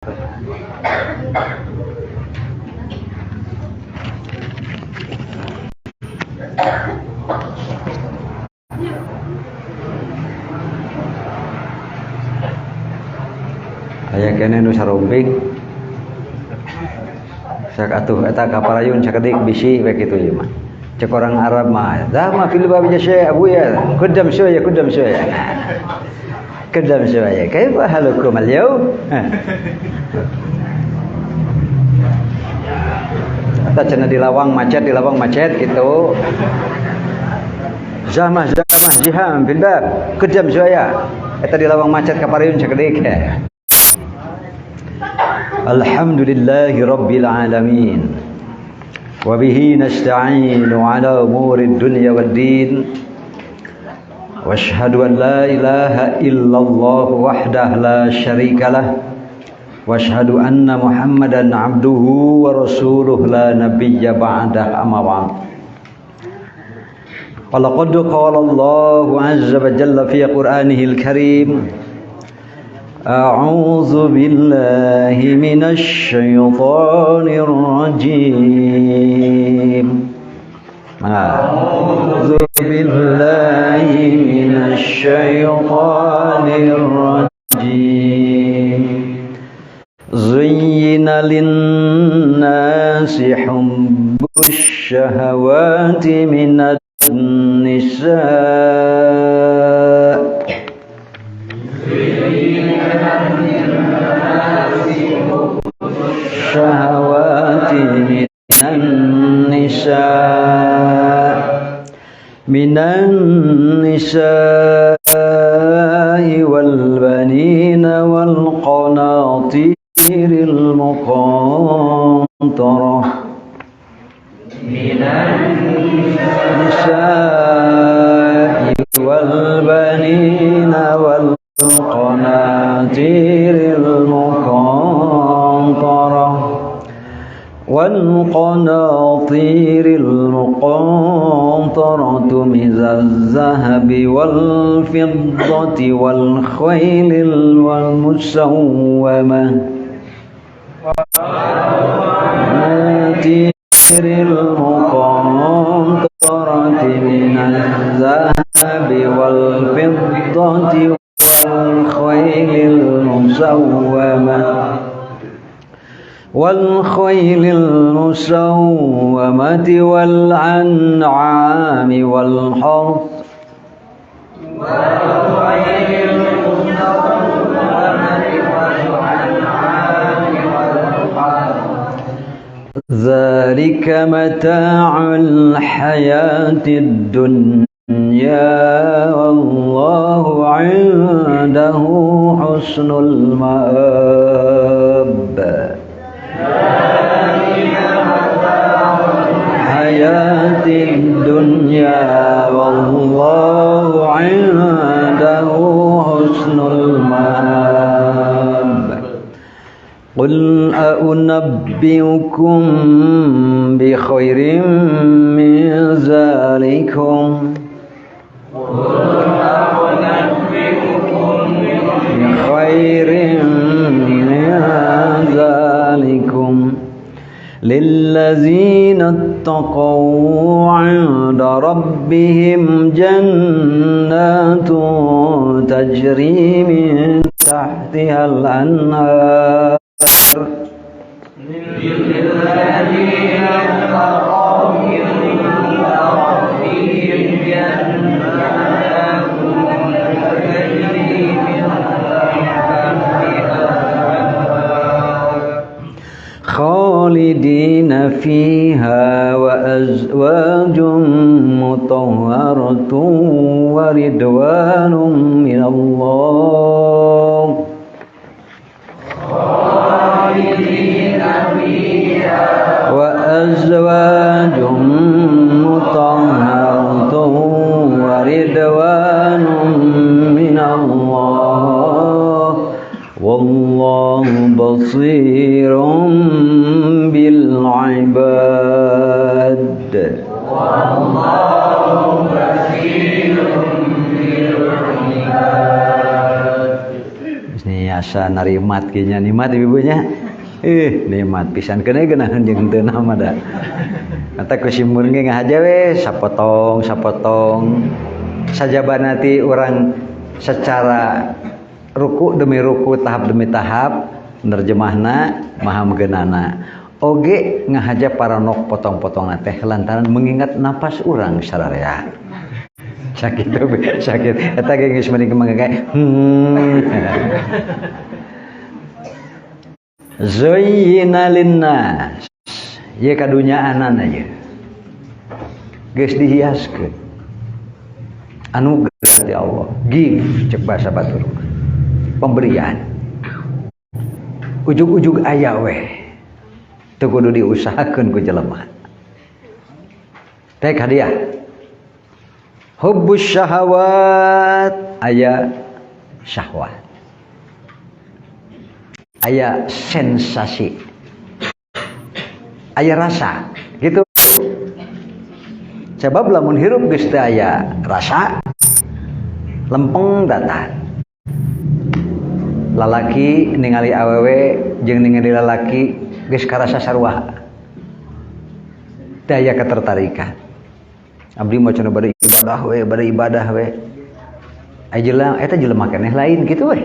Aya keneh nu sarumping. Sak atuh eta kaparayun sakedik bisi we kitu ieu mah. Cek orang Arab mah, "Dah fil bab ya Syekh Abu ya, kudam syuya kudam syuya." Kudam syuya. Kaifa halukum al-yawm? Eta cenah di lawang macet, di lawang macet gitu. Zamah zamah jiham fil bab, kudam syuya. Eta di lawang macet kaparayun sakedik. Alhamdulillahi rabbil alamin. وبه نستعين على أمور الدنيا والدين واشهد أن لا إله إلا الله وحده لا شريك له واشهد أن محمدا عبده ورسوله لا نبي بعده أما بعد فلقد قال الله عز وجل في قرآنه الكريم أعوذ بالله من الشيطان الرجيم أعوذ بالله من الشيطان الرجيم زين للناس حب الشهوات من النساء الشهوات من النساء من النساء والبنين والقناطير المقنطرة من النساء والبنين والقناطير المقنطرة والقناطير المقنطرة من الذهب والفضة والخيل المسومة والقناطير المقنطرة من الذهب والفضة والخيل المسومة والخيل المسومة والأنعام والحرث ذلك متاع الحياة الدنيا والله عنده حسن المآب. حياة الدنيا والله عنده حسن المآب. قل أنبئكم بخير من ذلكم بخير من ذلكم للذين اتقوا عند ربهم جنات تجري من تحتها الأنهار للذين اتقوا عند ربهم جنات تجري من تحتها الأنهار خالدين فيها وأزواج مطهرة ورضوان من الله خالدين فيها وأزواج مطهرة ورضوان من الله والله بصير بالعباد والله بصير بالعباد. Ini Asa narimat kieu nya nikmat ibu-ibunya. Nikmat pisan keun geunaheun jeung teu nama da. Kata ku simur ge ngahaja we sapotong sapotong. Sajabana ti urang secara ruku demi ruku, tahap demi tahap nerjemahna maha megeunana. Oge ngahaja paranok potong-potongna teh lantaran mengingat napas urang sararea. Sakit sakit eta ge geus mending mangga. Zuyyina linnas ye kadunyaanan aja geus dihiaskeun anugerah ti Allah, gift cek bahasa batur pemberian, ujug-ujug aya weh teu kudu diusahakeun ku jelema. Tek hadiah hubbus syahawat, aya syahwat, aya sensasi, aya rasa gitu. Sebab lamun hirup geus teu aya rasa, lempeng datang. Lalaki ningali awewe jeung ningali lalaki geus karasa sarua. Teu aya ketertarikan. Abdi mah cenah bade ibadah we, bade ibadah we. Aya jelema eta jelema keneh lain kitu we.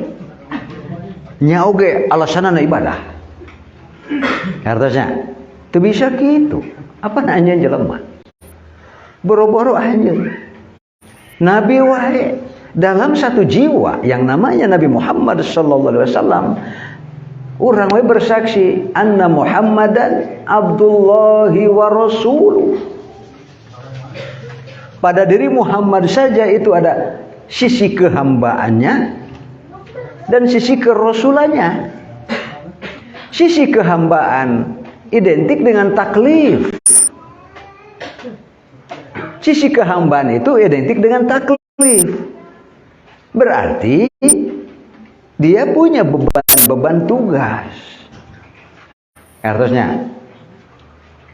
Nya oge alasanana ibadah. Hartosna teu bisa kitu. Apa anjeun jelema? Boro-boro anjeun. Nabi wae dalam satu jiwa yang namanya Nabi Muhammad sallallahu alaihi wasallam, urang we bersaksi anna Muhammadan abdullahi wa rasuluh. Pada diri Muhammad saja itu ada sisi kehambaannya dan sisi kerasulannya. Sisi kehambaan identik dengan taklif. Sisi kehambaan itu identik dengan taklif. Berarti dia punya beban-beban tugas. Artinya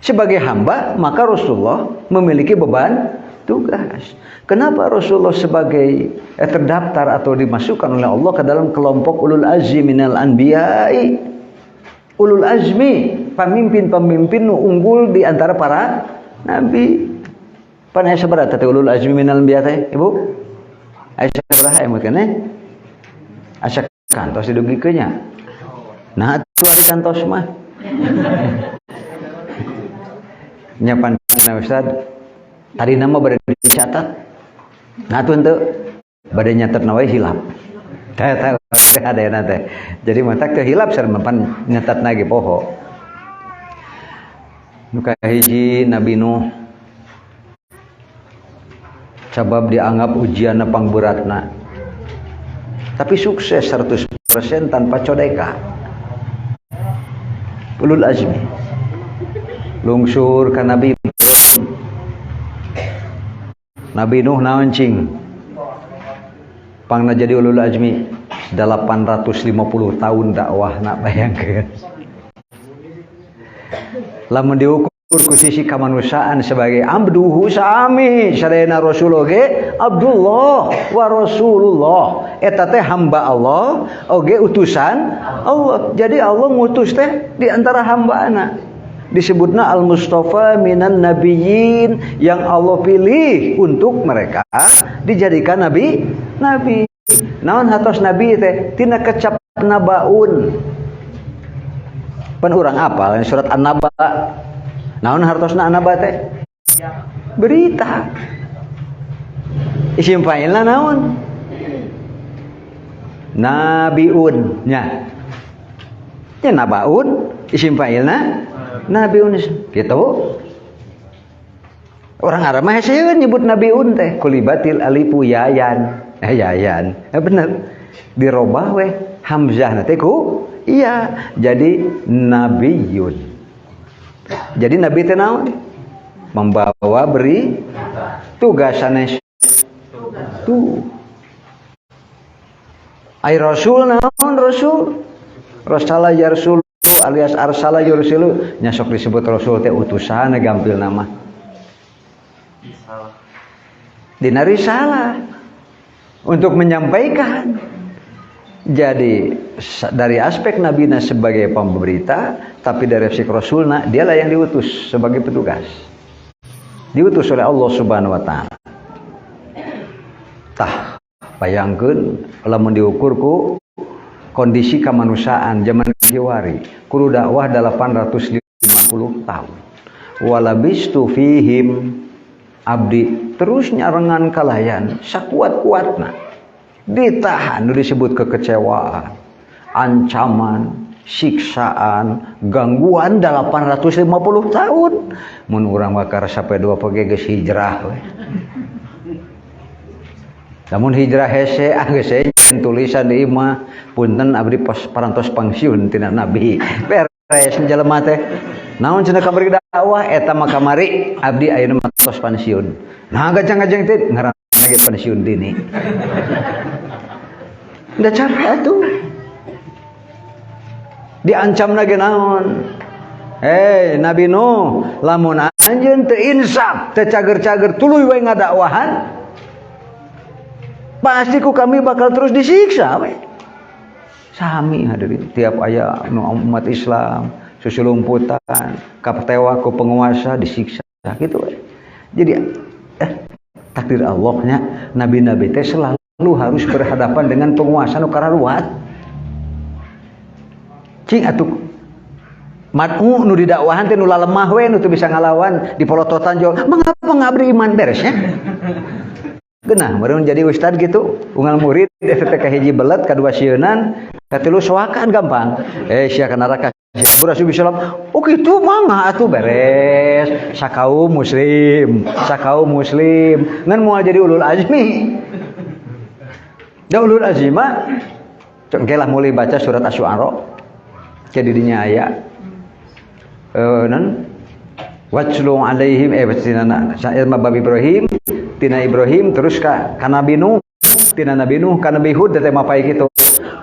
sebagai hamba maka Rasulullah memiliki beban tugas. Kenapa Rasulullah sebagai terdaftar atau dimasukkan oleh Allah ke dalam kelompok ulul azmi minal anbiya'i? Ulul azmi, pemimpin-pemimpin unggul di antara para nabi. Pan aya sabaraha teh ulul azmi minal anbiya teh, Ibu? Aya sabaraha emut keneh? Asa kantos didugikeun nya. Nah, atuh ari kantos mah. Nya pan cenah Ustaz, tadi nama bade dicatat. Nah atuh henteu bade nyatetna we hilap. Teh teh adena teh. Jadi matak teu hilap sareng pan nyatetna ge poho. Nu kahiji Nabi Nuh. Sabab dianggap ujianna pangberatna. Tapi sukses 100% tanpa codeka. Ulul azmi. Lungsur ka Nabi Nabi Nuh naon cing? Pangna jadi ulul azmi 850 tahun dakwahna, bayangkeun. Lamun diukur ku sisi kemanusiaan sebagai abduhu sami sadayana rasul oge Abdullah wa Rasulullah, eta teh hamba Allah oge utusan Allah. Jadi Allah ngutus teh di antara hambana. Disebutna al-Mustafa minan nabiyyin, yang Allah pilih untuk mereka dijadikan nabi. Nabi naon hatos nabi teh tina kecap nabaun. Pan urang apal surat An-Naba. Naon hartosna An-Naba teh? Berita. Isim fa'ilna naon? Nabiun nya. Nya nabaun isim fa'ilna nabiun gitu. Orang Arab mah hese nyebut nabiun teh kulibatil alifu yayan. Yayan. Bener. Dirobah weh hamzah teh ku iya jadi nabiyun. Jadi nabi teh naon? Membawa beri tugasane tuh. Ai rasul naon rasul? Rasala yarsulu alias arsala yursilu, nya sok disebut rasul teh utusan gampil nama. Dina risalah untuk menyampaikan. Jadi dari aspek nabina sebagai pemberita, tapi dari aspek rasulna dialah yang diutus sebagai petugas. Diutus oleh Allah Subhanahu wa taala. Tah, bayangkeun lamun diukur ku kondisi kemanusiaan zaman kiwari, kudu dakwah 850 tahun. Walabistu fihim, abdi terus nyarengan kalayan sakuat-kuatna. Ditahan disebut kekecewaan, ancaman, siksaan, gangguan 850 tahun. Mun urang mah sampai dua poe geus hijrah we. Namun hijrah hese, ah geus tulisan di imah, punten abdi pos parantos pangsiun tina nabi. Beres jelema teh. Naon cenah kamari dakwah eta mah kamari, abdi ayeuna mah tos pensiun. Nah, gajang-gajang teh ngaran lagi pensiun dini. Udah capek atuh. Diancam lagi naon? Eh, Nabi Nuh, lamun anjeun teu insaf, teu cager-cager tuluy we ngadakwahan, pasti ku kami bakal terus disiksa we. Sami hadirin, tiap aya nu umat Islam susulumputan, kapetewa ku penguasa disiksa gitu we. Jadi takdir Allahnya nabi-nabi teh selalu harus berhadapan dengan penguasa nu kararuat. Cing atuh mad'u nu didakwahan teh nu lemah we, nu teu bisa ngalawan, dipolototan jo mangapa ngabri iman, beresnya. Genah meureun jadi ustad gitu, unggal murid eta teh kahiji belet, kadua sieunan, katilu soakan gampang. Eh, sia ka neraka sia Rasul. Oh kitu, mangga atuh, beres. Sakaum muslim, sakaum muslim ngan moal jadi ulul azmi. Da ulul azmi mah engke lah mulai baca surat Asy-Syu'ara. Jadi dinya aya nan watslu alaihim, tina syair mah bab Ibrahim, tina Ibrahim terus ka Nabi Nuh, tina Nabi Nuh ka Nabi Hud teh mapai kitu.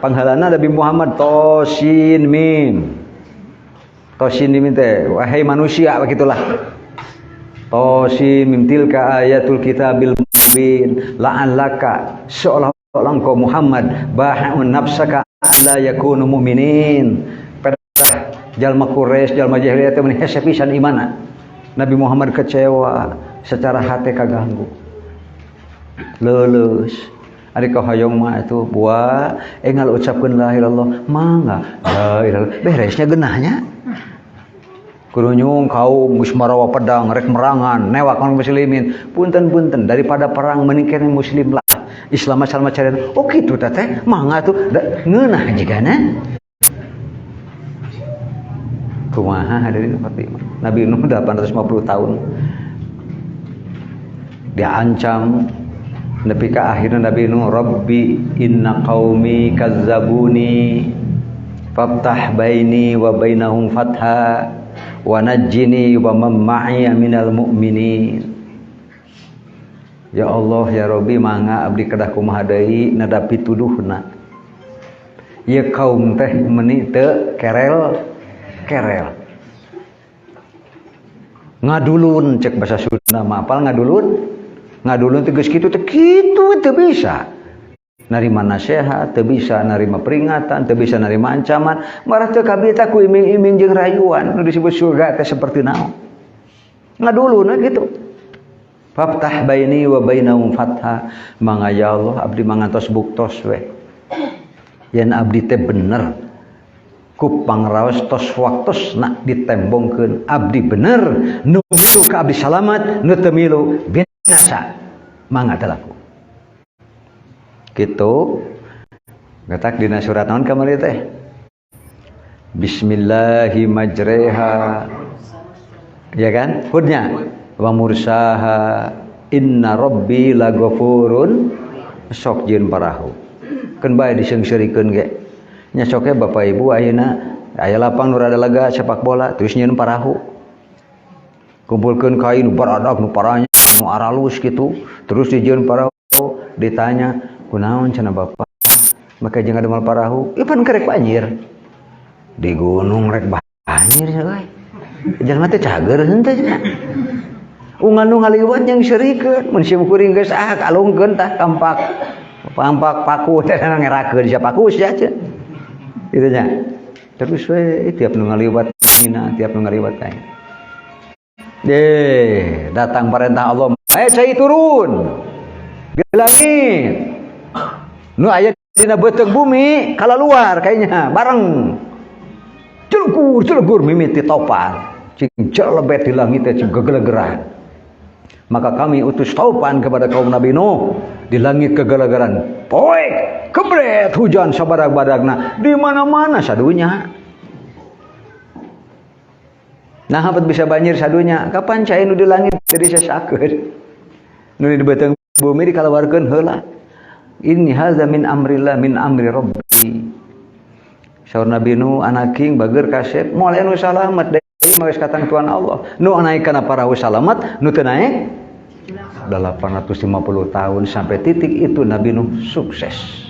Panghalana Nabi Muhammad tosin mim. Tosin mim teh wahai manusia begitulah. Tosin mim tilka ayatul kitabil mubin la'allaka, seolah-olah engkau Muhammad, bahi'un nafsaka alla yakunu mu'minin. Pedah jalma Quraisy, jalma jahiliyah teh meni hese pisan imana. Nabi Muhammad kecewa, secara hati kaganggu. Leuleus. Ari hoyong mah itu buah engal ucapkeun la ilaha illallah, mangga la ilaha, beresnya genahnya. Kurunyung kaum geus marawa pedang rek merangan newak kaum muslimin, punten-punten, daripada perang mending kene muslim lah, Islam mah salma carian. Oh kitu teh, mangga tuh ngeunah jigana. Kumaha hadirin Fatimah, Nabi Nuh 850 tahun diancam nepi ka akhirna Nabi Nuh, Rabbi inna qaumi kazzabuni faftah baini wa bainahum fatha wa najjini wa man ma'iya minal mu'minin. Ya Allah, ya Rabbi, mangga abdi kedah kumaha deui nadapi tuduhna ieu kaum teh meuni teu kerel kerel, ngadulun, cek bahasa Sunda mah. Apal ngadulun? Ngadulun teh geus kitu teh kitu, teu bisa narima nasihat, teu bisa narima peringatan, teu bisa narima ancaman, marah teu kabita ku iming-iming jeung rayuan nu disebut surga teh seperti naon. Ngadulun gitu. Faftah baini wa bainahum fatha, mangga ya Allah, abdi mangantos buktos we yen abdi teh bener ku pangraos tos waktosna ditembongkeun. Abdi bener, nu milu ka abdi salamat, nu teu milu binasa, mangga teh laku kitu. Getak dina surat naon kamari teh? Bismillahi majreha, ya kan? Hudnya wa mursaha inna rabbi lagafurun. Sok jieun parahu keun bae diseungseurikeun ge nya. Sok Bapak Ibu ayeuna aya lapang nu rada lega, sepak bola, terus nyieun parahu, kumpulkeun kain nu baradak, nu paranya, nu aralus gitu, terus dijieun parahu. Ditanya, kunaon cenah Bapak make jeung ngadamel parahu? Ieu pan kerek banjir di gunung, rek banjir cenah. Jelema teh cager henteu cenah? Unggal nu ngaliwat yang serikeun mun sim kuring geus ah kalungkeun tah kampak. Pampak paku teh ngerakeun sia paku sia cenah. Kitu nya. Terus we tiap nu ngaliwat ngina, tiap nu ngaliwat teh. Deh, datang perintah Allah, "Eh, cai turun." Di langit. Nu aya dina beuteung bumi kalaluar kayaknya bareng. Celegur, celegur mimiti topan. Cing celebet di langit teh cing gegelegeran. Maka kami utus topan kepada kaum Nabi Nuh di langit kegelegeran. Poek, kebret hujan sabadag-badagna di mana-mana sadunya. Nah, apa bisa banjir sadunya? Kapan cai nu di langit jadi sasakeun? Nu di beuteung bumi dikalawarkeun heula. Ini hadza min amrillah, min amri rabbi. Saur Nabi Nuh, anaking bager kasep, moal anu salamet deui mah geus katangtuan Allah. Nu naik kana parahu salamet, nu teu naik 850 tahun. Sampai titik itu Nabi Nuh sukses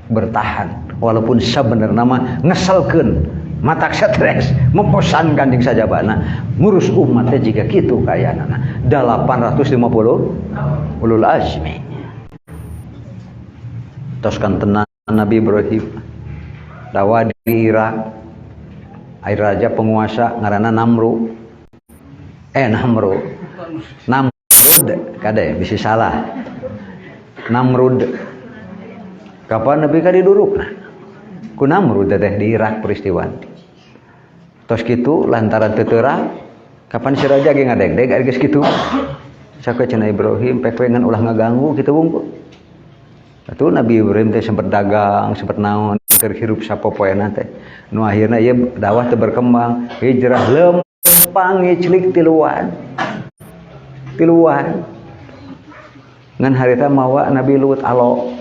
bertahan walaupun sebenarnya mah ngeselkeun, matak stres, membosankan jeung sajabana ngurus umat teh jiga kitu kayanana 850 ulul azmi. Tos kan tenang Nabi Ibrahim dakwah di Irak, air raja penguasa ngaranna Namru, eh, Namru, Namrud, kade bisa salah, Namrud. Kapan Nabi ka didurukna ku Namrud teh di Irak peristiwa. Tos kitu lantaran teu teurak kapan si raja ge ngadegdeg ari geus kitu. Sakoe cenah Ibrahim pek we ngan ulah ngaganggu kitu wungkul. Atuh Nabi Ibrahim teh sempat dagang, sempat naon, keur hirup sapopoena teh. Nu akhirna ieu dakwah teh berkembang, hijrah lempang ngiclik tiluan. Tiluan. Ngan harita mawa Nabi Lut alo.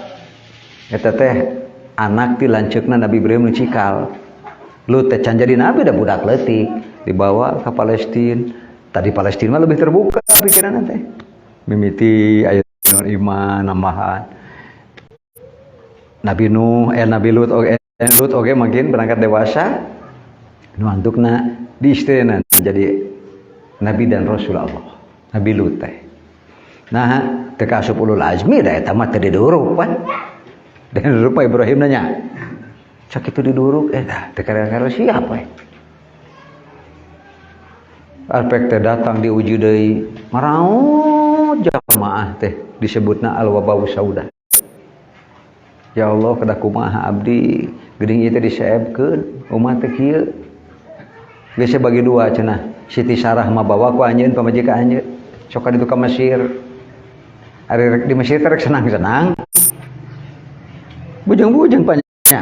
Eta teh anak ti lanceukna Nabi Ibrahim nu cikal. Lut teh can jadi nabi da budak leutik, dibawa ke Palestina. Tadi Palestina mah lebih terbuka pikiran teh. Mimiti aya iman nambahan. Nabi Nuh, eh, Nabi Lut oge, eh, Lut oge makin berangkat dewasa nu antukna di istrina jadi nabi dan rasul Allah. Nabi Lut teh. Nah, teu kaasup ulul azmi da eta mah teu diduruk pan. Dan rupa Ibrahim nanya, cak itu diduruk, eh dah teu kira-kira siapa we. Alpek teh datang diuji deui, maraot jamaah teh disebutna al-wabau sauda. Ya Allah, kedah kumaha abdi, geuning ieu teh diseebkeun umat teh kieu. Geus bagi dua cenah. Siti Sarah mah bawa ku anjeun pamajikan anjeun. Sok ka ditu ka Mesir. Ari rek di Mesir teh rek senang-senang. Bujang-bujang panya.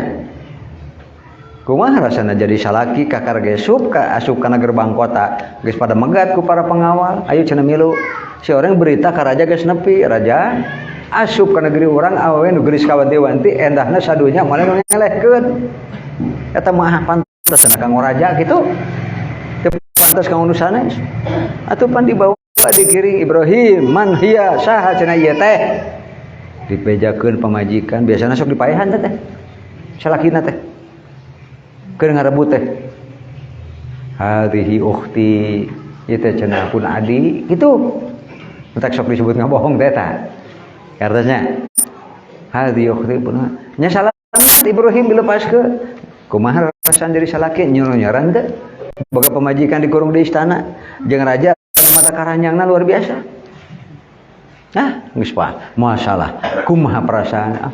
Kumaha rasana jadi salaki kakar gesup ka asup kana gerbang kota. Geus pada megat ku para pengawal. Ayo cenah milu. Si orang berita ka raja geus nepi, raja asup ka negeri urang awewe nu geulis kawanti-wanti endahna sadunya mana nu ngelehkeun. Eta mah pantes kanggo raja kitu. Teu pantes kanggo nu sanes. Atuh pan dibawa dikiring Ibrahim, man hiya, saha cenah ieu teh. Dibejakeun pamajikan, biasana sok dipaehan teh teh. Salakina teh. Keur ngarebut teh. Hadhihi ukhti, ieu teh cenah pun adi, kitu. Entak sok disebut ngabohong teh ta. Artinya hadhihi ukhti pun nya salamet Ibrahim dilepaskeun. Kumaha rasana jadi salaki nyuruh-nyaran teh? Boga pamajikan dikurung di istana jeung raja mata karanjangna luar biasa. Ah, geus masalah. Kumaha perasaan? Ah,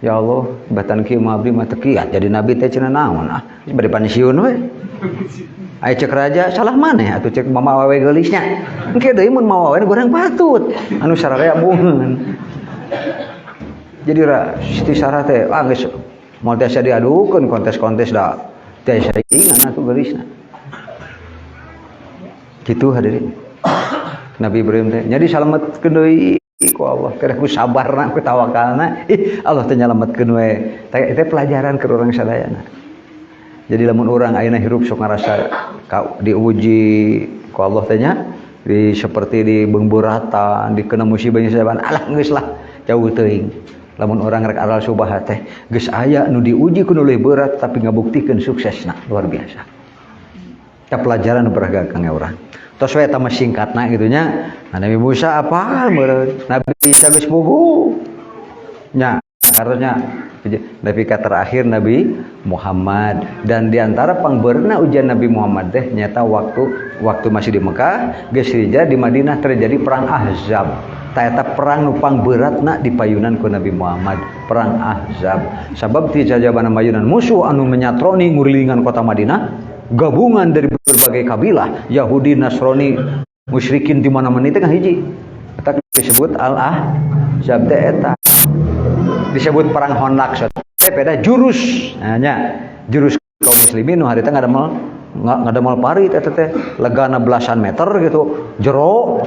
ya Allah, batan kieu mah abdi mah teu kiat jadi nabi teh cenah naon ah. Geus bade pensiun we. Aya cek raja salah maneh atuh cek mama awewe geulisnya. Engke deui mun mawa awewe goreng patut. Anu sararea bungeun. Jadi ra Siti Sarah teh ah geus moal tiasa diadukeun kontes-kontes da tiasa saingan atuh geulisna. Kitu hadirin. Nabi Ibrahim teh jadi salametkeun deui ku Allah, keur ku sabarna ku tawakalna, ih Allah teh nyalametkeun we. Teh itu pelajaran ke urang sadayana. Jadi lamun urang ayeuna hirup sok ngarasa diuji ku Allah teh nya, di seperti di beungbeuratan, dikena musibah saban, alah geus lah jauh teuing. Lamun urang rek aral subahat teh geus aya nu diuji ku nu leuwih berat tapi ngabuktikeun suksesna luar biasa. Eta pelajaran nu berharga kangge urang. Tos we eta mah singkatna kitu nya. Nah, Nabi Musa apa meureun? Nabi Isa geus puguh. Nya. Karena Nabi terakhir Nabi Muhammad, dan diantara pangbeurna ujian Nabi Muhammad teh nyata waktu waktu masih di Mekah, geus hijrah di Madinah, terjadi perang Ahzab. Ta eta perang nu pangberatna dipayunan ku Nabi Muhammad, perang Ahzab. Sabab ti jajabana mayunan musuh anu menyatroni ngurilingan kota Madinah, gabungan dari berbagai kabilah, Yahudi, Nasrani, musyrikin di mana-mana itu kan hiji. Eta disebut Al-Ahzab teh, eta disebut perang Khandaq teh beda jurus. Nah, nya jurus kaum muslimin nu harita ngadamel parit eta teh legana belasan meter gitu, jero,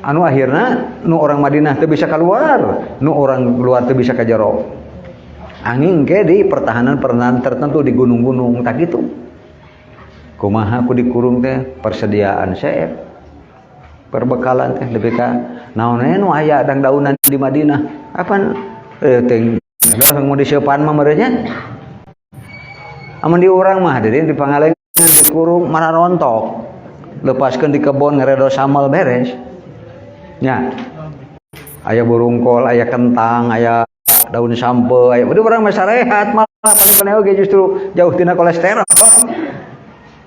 anu akhirna nu orang Madinah teu bisa keluar, nu orang luar teu bisa ke jero, angin ke di pertahanan-pertahanan tertentu di gunung-gunung. Tak gitu kumaha ku dikurung teh, persediaan saya perbekalan teh lebih ka naon nu aya dang daunan di Madinah apa teh mau diseupan mah merenya. Amun di urang mah hadirin, di Pangalengan dikurung mana rontok, lepaskan di kebon ngeredo samal, beres nya. Aya burungkol, aya kentang, aya daun sampe, aya udah urang mah sarehat, malah paling paling oge justru jauh tina kolesterol.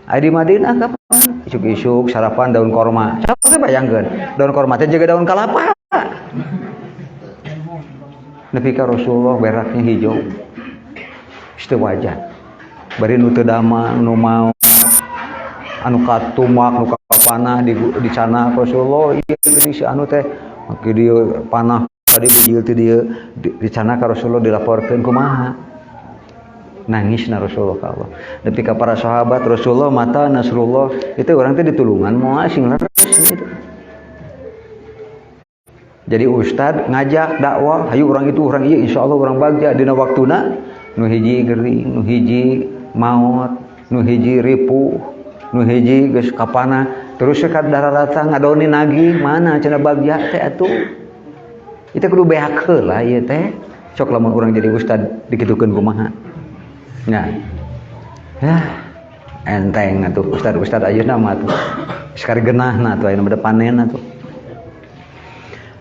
Aya di Madinah kapan isuk-isuk sarapan daun korma. Siapa bayangkeun daun korma teh juga daun kalapa. Nepi ka Rasulullah beraknya hijau. Itu wajar. Bari nu teu damang, nu mau anu katumak, nu kapanah di sana Rasulullah, ieu di si anu teh make dieu panah tadi bijil ti dieu di sana ka Rasulullah, dilaporkeun kumaha. Nangis na Rasulullah ka Allah. Nepi ka para sahabat Rasulullah, mata Nasrullah, itu orang teh ditulungan moal sing leres gitu. Jadi ustad ngajak dakwah, hayu orang itu, orang iya, insya Allah orang bagja dina waktuna nu hiji gering, nu hiji maut, nu hiji ripuh, nu hiji geus kapana, terus ka darah ngadoni nagih mana cenah bagja teh atuh. Itu kudu beak heula ieu teh. Sok lamun urang jadi ustad dikitukeun kumaha? Nah. Ya, enteng atuh ustad-ustad ayeuna mah atuh. Sekali genahna atuh ayeuna panen atuh.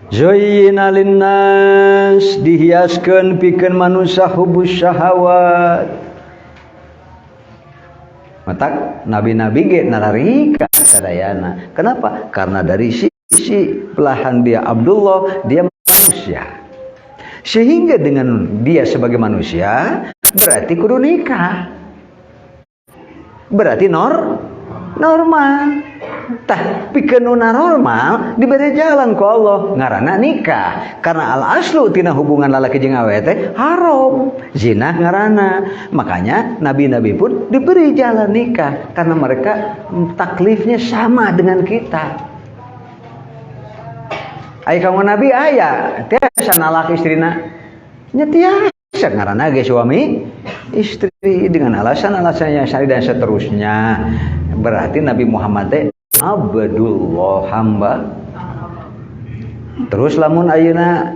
Zuyyina linnas, dihiaskeun pikeun manusia, hubus syahawat. Matak nabi-nabi ge nararika sadayana. Kenapa? Karena dari sisi belahan dia Abdullah, dia manusia. Sehingga dengan dia sebagai manusia berarti kudu nikah. Berarti normal. Tah pikeun nu normal diberi jalan ku Allah ngaranna nikah. Karena al aslu tina hubungan lalaki jeung awewe teh haram, zina ngaranna. Makanya nabi-nabi pun diberi jalan nikah karena mereka taklifnya sama dengan kita. Ai kamu nabi aya tiasa nalak istrina? Nya tiasa, ngaranna ge suami istri, dengan alasan-alasan yang syar'i dan seterusnya. Berarti Nabi Muhammad teh Abdullah, hamba. Terus lamun ayeuna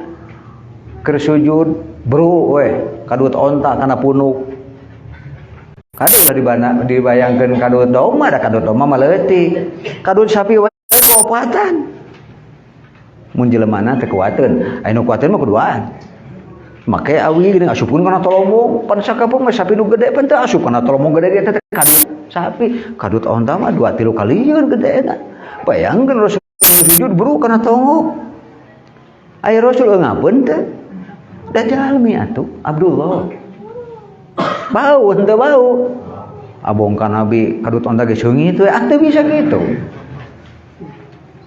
keur sujud bro we kadut onta kana punuk. Kadut lah dibayangkeun kadut domba, da kadut domba mah leutik. Kadut sapi we opatan. Mun jelemana teu kuateun, aya nu kuateun mah kuduaan. Make awi geuning asupkeun kana tolombong, pan sakapeung mah sapi nu gede pan teu asup kana tolombong gede ge teh kadut sapi, kadut onta mah dua tilu kalieun gedena. Bayangkeun Rasul sujud bro kana tongo. Aya Rasul ngapeun teh? Da jalmi atuh Abdullah. Bau henteu bau. Abong ka Nabi kadut onta ge seungit we, ah teu bisa kitu.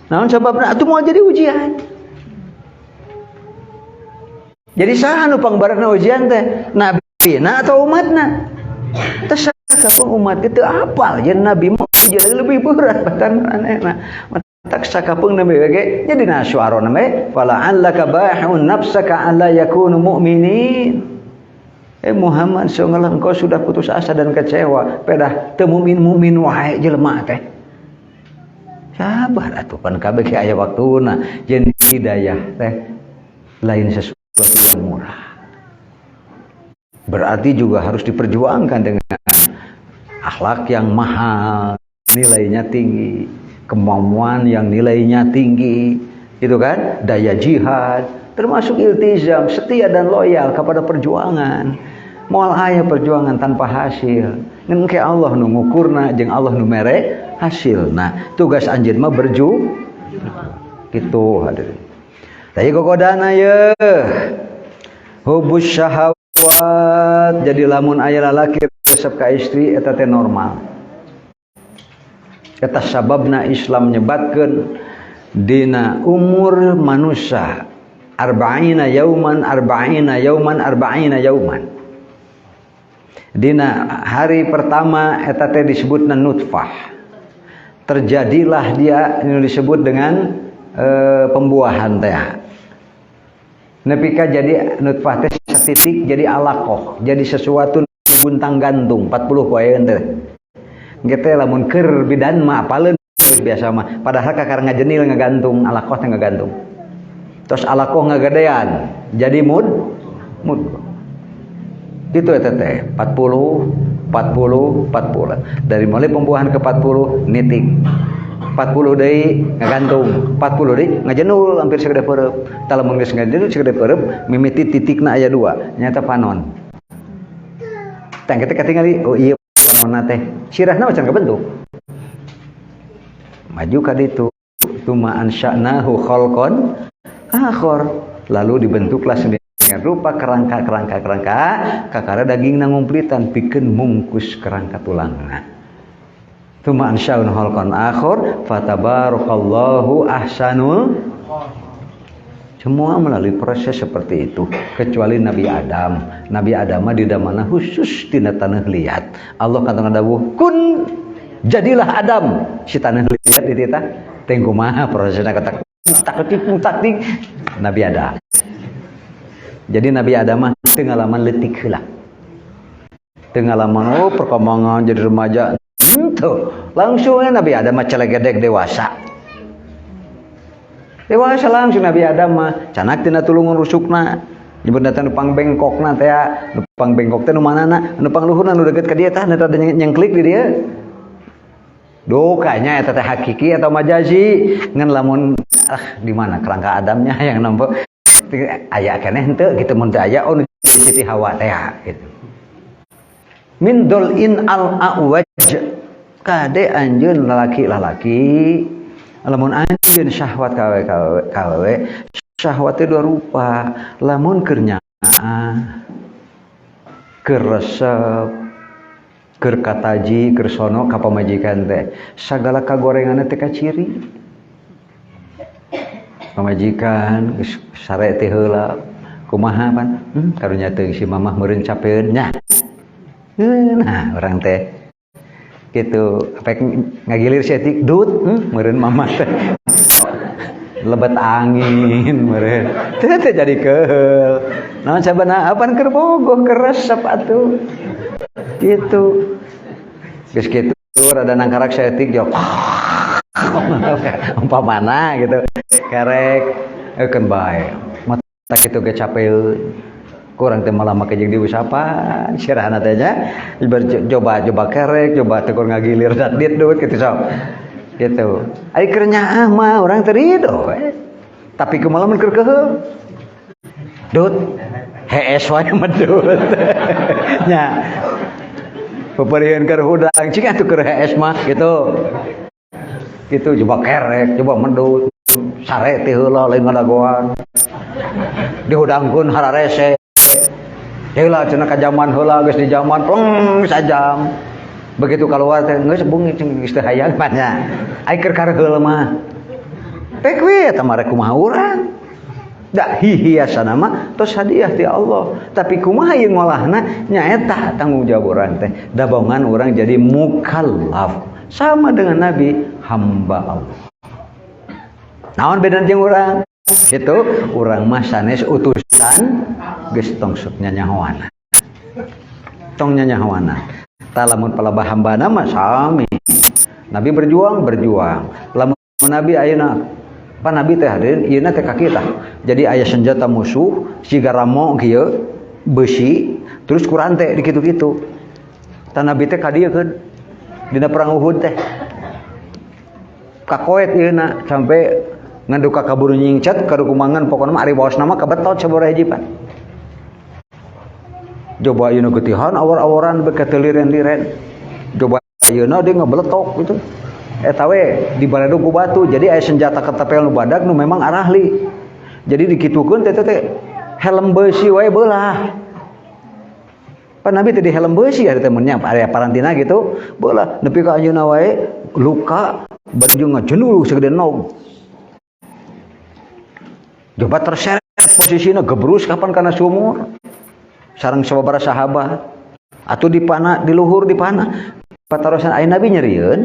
Naon sababna atuh moal jadi ujian. Jadi saha nu pangbaratna ujian teh? Nabi na atau umatna? Teh sakapun umat itu apal jeung Nabi mah ujian lebih berat batan manehna. Matak sakapeung Nabi ge nya dina syuara namanya fala'allaka bahi'un nafsaka alla yakunu mu'minin. Eh Muhammad, sungguh engkau sudah putus asa dan kecewa pedah teu mukmin mukmin wae jelema teh. Sabar atuh, pan kabeh ge aya waktuna. Jeung hidayah teh lain sesuatu yang murah. Berarti juga harus diperjuangkan dengan akhlak yang mahal, nilainya tinggi, kemampuan yang nilainya tinggi. Itu kan daya jihad, termasuk iltizam, setia dan loyal kepada perjuangan. Moal aya perjuangan tanpa hasil. Ngan ke Allah nu ngukurna jeung Allah nu mere hasilna. Tugas anjeun mah berju gitu hadirin. Tadi gogodana ye. Hubus syahwat, jadi lamun aya lalaki resep ka istri eta teh normal. Eta sababna Islam nyebatkeun dina umur manusia arba'ina yauman arba'ina yauman arba'ina yauman. Dina hari pertama eta teh disebutna nutfah. Terjadilah dia ini disebut dengan pembuahan teh. Nepi ka jadi nutfah teh setitik jadi alaqah, jadi sesuatu guntang gantung 40 poe teh. Engke teh lamun keur bidan mah apaleun biasa mah, padahal kakara ngajenil ngagantung, alaqah teh ngagantung. Terus alaqah ngagadean jadi mud. Gitu eta teh 40 40 40. Dari mulai pembuahan ke 40 nitik. 40 deui ngagantung, 40 deui ngajenul hampir sagede peureub. Tah lamun geus ngajenul sagede peureub mimiti titikna aya 2, nyata panon. Tah engke teh katingali, oh iya panonna teh. Sirahna mah can kabentuk. Maju ka ditu, tuma ansya'nahu khalqan akhar, lalu dibentuklah sedemikian rupa kerangka-kerangka kerangka kakara daging ngumplitan pikeun mungkus kerangka tulangna. Tuma ansya'nahu khalqan akhar fatabarakallahu ahsanul. Semua melalui proses seperti itu kecuali Nabi Adam. Nabi Adam mah didamana khusus tina tanah liat. Allah kata ngadawuh kun jadilah Adam si tanah liat di tita teh kumaha prosesna kata taktik taktik Nabi Adam. Jadi Nabi Adam mah teu ngalaman leutik heula. Teu ngalaman oh perkembangan jadi remaja. Henteu. Langsung Nabi Adam mah celegedek dewasa. Dewasa langsung Nabi Adam mah canak tina tulungan rusukna. Nyebut datang nu pangbengkokna teh, nu pangbengkok teh nu manana, nu pangluhurna nu deukeut ka dieu tah nu rada nyengklik di dieu. Dukanya eta teh hakiki atau majazi ngan lamun di mana kerangka Adamnya yang nampak aya keneh henteu gitu mun teu aya oh nu Siti Hawa teh gitu. Min dolin al awaj kade anjeun lalaki-lalaki lamun anjeun syahwat kawe kawe kawe syahwat teh dua rupa, lamun keur nyaah keur resep keur kataji keur sono ka pamajikan teh sagala kagorenganna teh kaciri pamajikan geus sare teh heula kumaha pan karunya teh si mamah meureun capeun nya. Nah urang teh gitu apek ngagilir saeutik dut meureun mamah teh lebet angin meureun teh teh jadi keheul naon sabana apan keur bogoh keur resep atuh gitu geus kitu rada nangkarak saeutik jawab umpamana gitu kerek keun bae mata kitu ge capeun kurang teh malah make jeung diusapan sirahna teh nya coba coba kerek coba teh kur ngagilir dat dit dut kitu sok gitu ari keur nyaah mah urang teh rido we tapi kumaha mun keur keheul dut hees wae medut nya peperihan keur hudang cing atuh keur hees mah gitu gitu coba kerek coba medut sare teh heula lain ngadagoan dihudangkeun hararese heula cenah ka zaman heula geus di zaman pleng sajam begitu keluar teh geus bungi cing geus teu hayang mah nya ai keur kareheul mah pek we eta mah rek kumaha urang da hihiasana mah tos hadiah ti Allah tapi kumaha ieu ngolahna nya eta tanggung jawab urang teh dabongan urang jadi mukallaf sama dengan Nabi hamba Allah. Naon beda jeung urang? Itu urang mah sanes utusan geus tong sok nyanyahoana. Tong nyanyahoana. Tah lamun palebah hambana mah sami. Nabi berjuang berjuang. Lamun Nabi ayeuna pan Nabi teh hadirin ieuna teh ka kita. Jadi aya senjata musuh siga ramo kieu besi terus ku rante di kitu-kitu. Tah Nabi teh ka dieu keun dina perang Uhud teh. Kakoet ieuna sampai Ngan duka kaburu nyingcat karukumangan pokona mah ari waosna mah kabetot sabaraha hiji pan. Coba ayeuna getihan awor-aworan beuka teu liren-liren. Coba ayeuna dia ngebeletok gitu. Eta we dibaredog ku batu. Jadi aya senjata ketepel nu badag nu memang arahli. Jadi dikitukeun teh teh helm beusi wae beulah. Pan Nabi teh di helm beusi ari teh mun nya area parantina gitu. Beulah nepi ka anjeunna wae luka bari jeung ngajendul segede nog. Coba terseret posisinya gebrus kapan kana sumur. Sareng sababaraha sahabat atuh dipana di luhur dipana patarosan aya Nabi nyerieun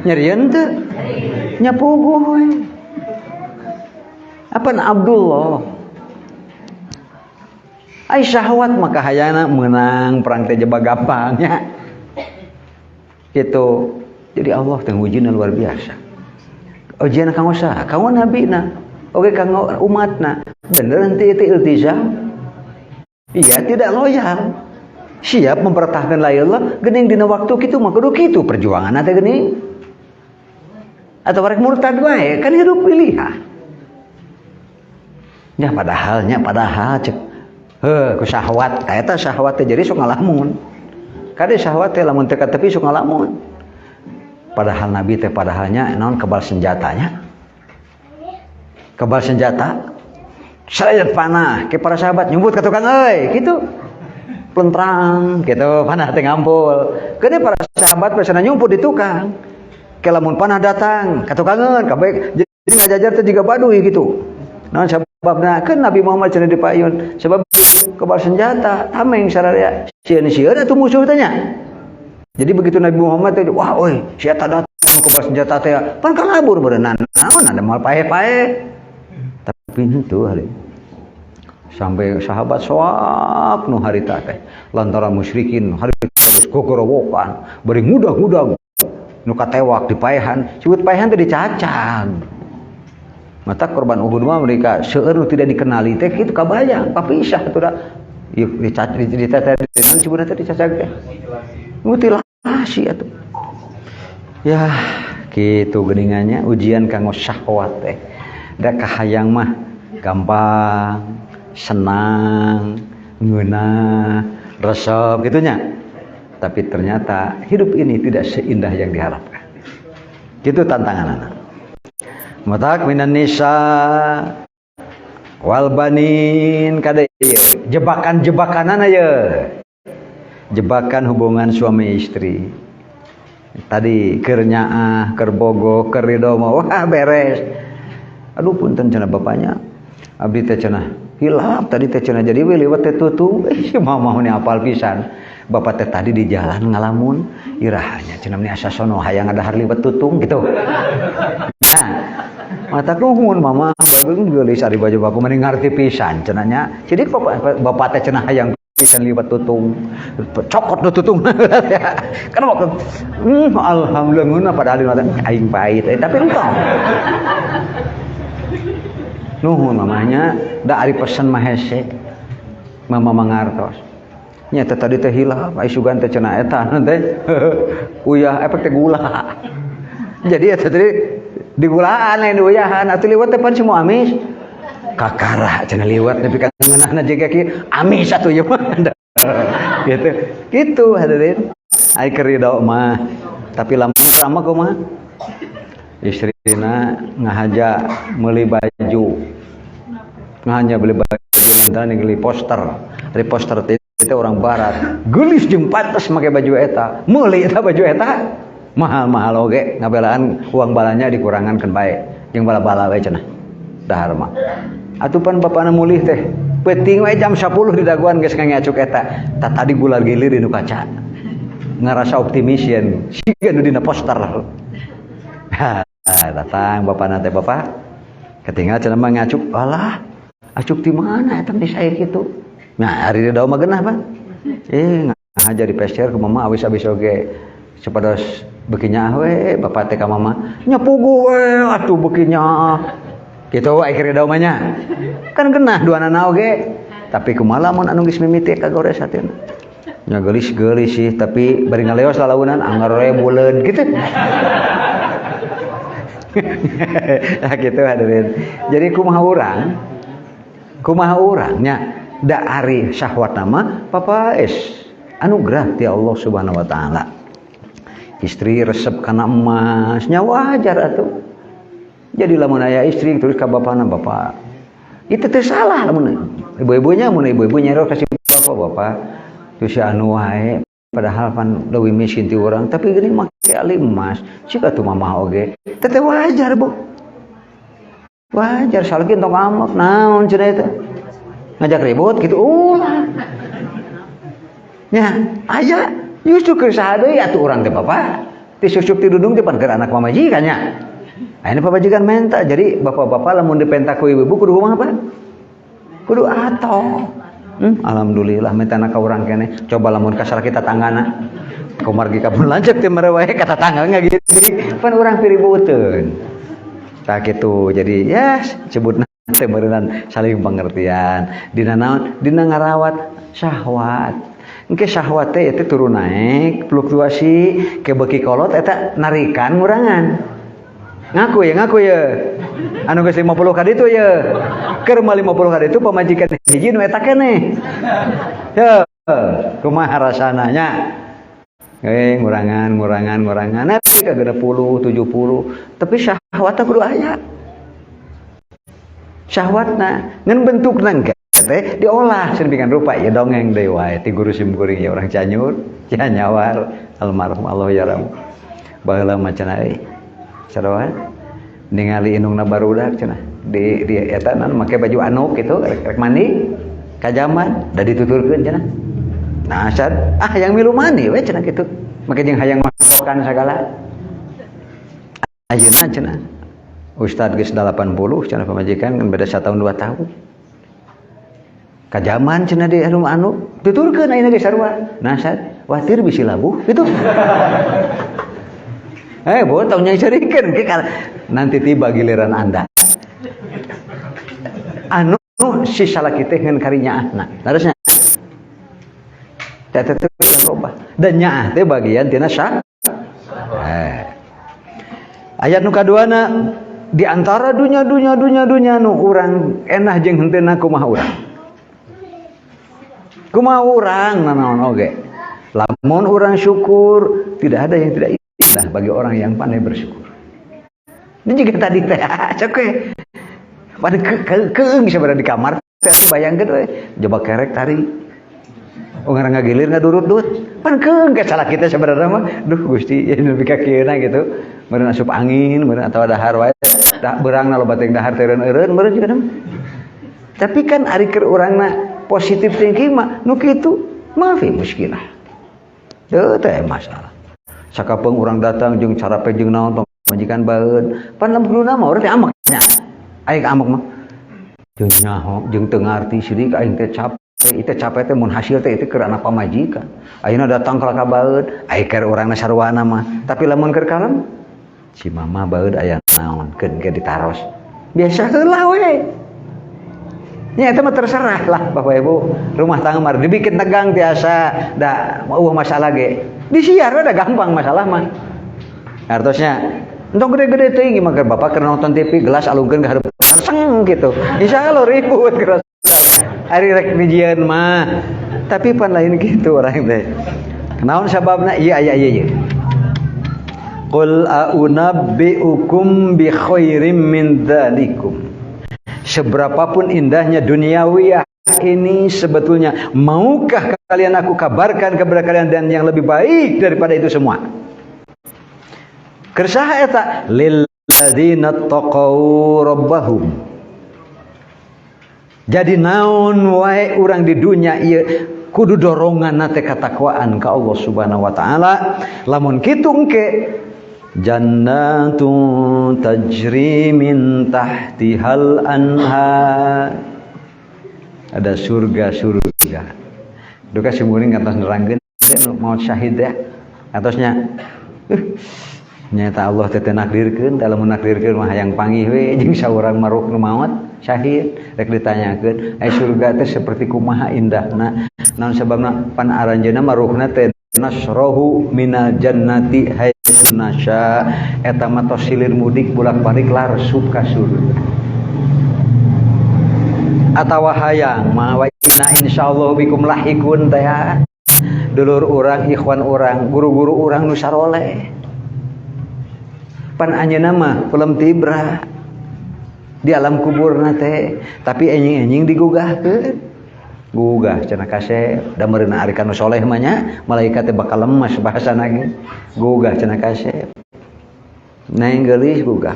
nyerieun teu nya puguh we apan Abdullah ai syahwat maka hayana meunang perang teh jebak gampangnya gitu. Jadi Allah teh ngujina luar biasa ujian kanggo saha kanggo nabina oke kanggo umatna bener nanti itu iltizam. Iya tidak loyal siap mempertahankan la ilallah geuning dina waktu kitu mah kudu kitu perjuangan teh geuning atau rek murtad wae kan hidup pilihan nya padahal cek heuh ku syahwat eta syahwat teh jadi sok ngalamun kade syahwat teh lamun teu katepi sok ngalamun padahal nabi teh padahalnya naon kebal senjatanya kebal senjata saya panah ke para sahabat nyumput ke tukang euy gitu plentrang gitu panah teh ngampul keun para sahabat biasana nyumput di tukang ke lamun panah datang ka tukangeun kabeh jadi ngajajar teh jiga baduy gitu naon sababna kan Nabi Muhammad cenah dipayun sebab kebal senjata tameng sararea sieun-sieun atuh musuh teh nya. Jadi begitu Nabi Muhammad teh wah euy sia datang kebal senjata teh pan kalabur beureunan naon ada moal paeh-paeh tapi henteu hari sampai sahabat soak nu harita teh lantaran musyrikin harita geus gogorowokan bari ngudag-ngudag nu katewak dipaehan sebut paehan teh dicacag mata korban Uhud mah mereka seueur nu tidak dikenali teh kitu kabayang papisah atuh da ieu dicacag diteteh naon sebutna teh dicacag teh mutilasi atuh ya kitu geuningannya ujian kanggo syahwat teh da kahayang mah gampang senang ngeunah resep gitunya tapi ternyata hidup ini tidak seindah yang diharapkan gitu tantangan anak matak minan nisa wal banin kade jebakan-jebakanan aja jebakan hubungan suami istri tadi keur nyaah keur bogoh keur ridho mah wah beres aduh punten cenah bapaknya abdi teh cenah hilap tadi teh cenah jadi we liwat teh tutung si mama ni apal pisan bapak teh tadi di jalan ngalamun irahanya cenah meni asa sono hayang ngadahar liwat tutung gitu nah mata nuhun mama bagus geulis ari baju bapak mending ngarti pisan cenah nya jadi bapak teh cenah hayang pisan liwat tutung cokot nu tutung kan waktu alhamdulillah ngeunah padahal di aing pahit tapi entong nuhun mamanya da ari pesen mah hese mama mangartos nya teh tadi teh hilap ai sugan teh cenah eta teh uyah efek teh gula jadi eta tadi digulaan lain diuyahan atuh liwat teh pan semua amis kakara cenah liwat nepi ka ngeunahna jiga kieu amis atuh ieu mah gitu gitu hadirin ai keur ridho mah tapi lamun sama kumaha istrina ngahaja meuli baju ngahaja beli baju lantaran beli poster dari poster itu orang barat geulis jeung pantes make baju eta meuli eta baju eta mahal-mahal oge ngabelaan uang balanya dikurangan kan bae jeung bala-bala we cenah dahar mah atuh pan bapana mulih teh peuting we jam 10 di daguan geus ngacuk eta tadi gular gilir di nu kaca ngarasa optimis yen siga nu dina poster. Datang bapana teh bapak ketinggal cenah mah ngacuk alah acuk di mana eta di saya kitu nah ari di daun mah geunah Pak ngahaja di peser ke mama awis-awis oge supados beuki nyaah we bapak teh ka mama nya puguh we atuh beuki nyaah kitu we keur daun mah nya kan geunah duanana oge tapi kumaha lamun anu geus mimiti kagores hatina nya geulis-geulis sih tapi bari ngaleos lalaunan anggar we buleun kitu. Nah, gitu hadirin. Jadi kumaha urang? Kumaha urangnya? Da ari syahwat nama papa es anugerah ti Allah Subhanahu wa taala. Istri resep kana emas, nya wajar atuh. Jadi lamun aya istri terus ka bapana, bapak. Itu teh salah lamun ibu-ibunya, mun ibu-ibu nyero kasih bapak, bapak terus si anu wae, padahal pan leuwih miskin ti urang, tapi geuning make ali emas cik atuh mamah oge teh wajar, Bu, wajar. Salaki tong amek, naon cenah eta ngajak ribut gitu, ulah nya. Aya justru keur saha deui atuh urang teh, bapak ti susuk ti dudung teh pan keur anak pamajikan nya. Ayeuna pamajikan menta. Jadi bapak-bapak lamun dipenta ku ibu kudu kumaha, Pak? Kudu atoh. Alhamdulillah minta ka urang keneh. Coba lamun ka salaki tatanggana. Kumargi kabun lanceuk teh mere wae ka tatangga gitu. Pan urang piributeun. Tah kitu. Jadi ya sebutna teh meureunnan saling pengertian. Dina naon? Dina ngarawat syahwat. Engke syahwat teh eta turun naik, fluktuasi, ke beuki kolot eta narikan ngurangan. Ngaku ya, ngaku ya. Anu geus 50 ka ditu ya. Keur mah 50 ka ditu pamajikan hiji nu eta keneh. Ya, kumaha rasana nya? Eh, ngurangan, ngurangan, ngurangan. Nanti ka 60, 70. Tapi syahwatna kudu aya. Syahwatna ngan bentukna engke teh diolah sedemikian rupa ya, dongeng deui wae ti guru sim kuring ya, orang Cianjur, Cianyawar, almarhum Allah yarham. Baheula mah cenah euy. Sarua ningali indungna barudak cenah di eta nan make baju anuk gitu, rek mandi kajaman da dituturkeun cenah. Nah, sad ah yang milu mandi we cenah kitu. Make jeung hayang makokan sagala. Ayeuna cenah Ustad geus 80 cenah, pamajikan kan beda 1 tahun 2 tahun. Kajaman cenah di rumah anu tuturkeun ayeuna ge sarua. Nah, sad watir bisi labuh gitu. Eh, bo tong nyerikeun nanti tiba giliran Anda. Anu si salaki teh ngan karinyaahna. Harusnya teh teh loba. Dan nyaah teh bagian tina syah. Eh. Ayat nu kaduana di antara dunya dunya dunya dunya nu urang enah jeung henteuna kumaha urang. Kumaha urang nanaon oge. Lamun urang syukur, tidak ada yang tidak indah bagi orang yang pandai bersyukur. Ini juga tadi teh, cok we. Pada keung sebenarnya di kamar teh, bayangkeun we, coba kerek tari. Urang ngagilir ngadurut-dut. Pan keung ke salah kita sebenarnya mah. Duh Gusti, ya nepi ka kieu gitu. Meureun asup angin, meureun atawa dahar wae. Dah beurangna loba teh dahar teh eureun meureun juga. Tapi kan ari keur urangna positif thinking mah nu kitu maafi muskilah. Teu teh masalah. Sakapeung urang datang jeung carape jeung naon, pamajikan baeud. Pan lamun kuduna mah urang teh amek nya. Aing amek mah. Jeung nyaho jeung teu ngarti sirik aing teh capek. Itu capek teh mun hasil teh itu keur anak pamajikan. Ayeuna datang ka baeud, ai keur urangna sarwana mah. Tapi lamun keur kalem, si mama baeud aya naon keun ge ditaros. Biasa heula we. Ya itu mah terserah lah Bapak Ibu. Rumah tangga mah dibikin tegang biasa, da eueuh masalah ge. Disiar udah gampang masalah mah. Artosnya entong gede-gede teuing mah keur bapak keur nonton TV, gelas alungkeun ka hareupeun seng gitu. Insya Allah ribut gelas. Ari rek dijieun mah. Tapi pan lain gitu orang teh. Naon sababna? Iya iya iya. Qul a'unabbi'ukum bi khairim min dzalikum. Seberapapun indahnya duniawiyah ini sebetulnya, maukah kalian aku kabarkan kepada kalian dan yang lebih baik daripada itu semua? Keur saha eta? Lilladzina taqaw rabbahum. Jadi naon wae urang di dunia ieu kudu dorongan teh katakwaan ka Allah Subhanahu wa taala. Lamun kitu engke jannatun tajri min tahtihal anhar, ada surga-surga. Duka simkuring kantos nerangkeun maut syahid ya. Atosnya nyata Allah teh nakdirkeun, dalam menakdirkeun mah hayang panggih we jeung saurang maruk nu maot syahid, rek ditanyakeun ai surga teh seperti kumaha indahna, naon sababna pan aranjeunna maruhna teh. Nasrohu minal jannati haitsu nasya eta mah tos silir mudik bolak-balik larsup ka surga. Atawa hayang mah wa inna insyaallah bikum lahikun teh dulur urang, ikhwan urang, guru-guru urang nu saroleh. Pan anjeunna mah pelem tibra di alam kuburna teh, tapi enjing-enjing digugahkeun. Gugah cenah kasep, da meureunna ari kanu soleh mah nya malaikat teh bakal lemas bahasana ge. Gugah cenah kasep. Neng geulis gugah.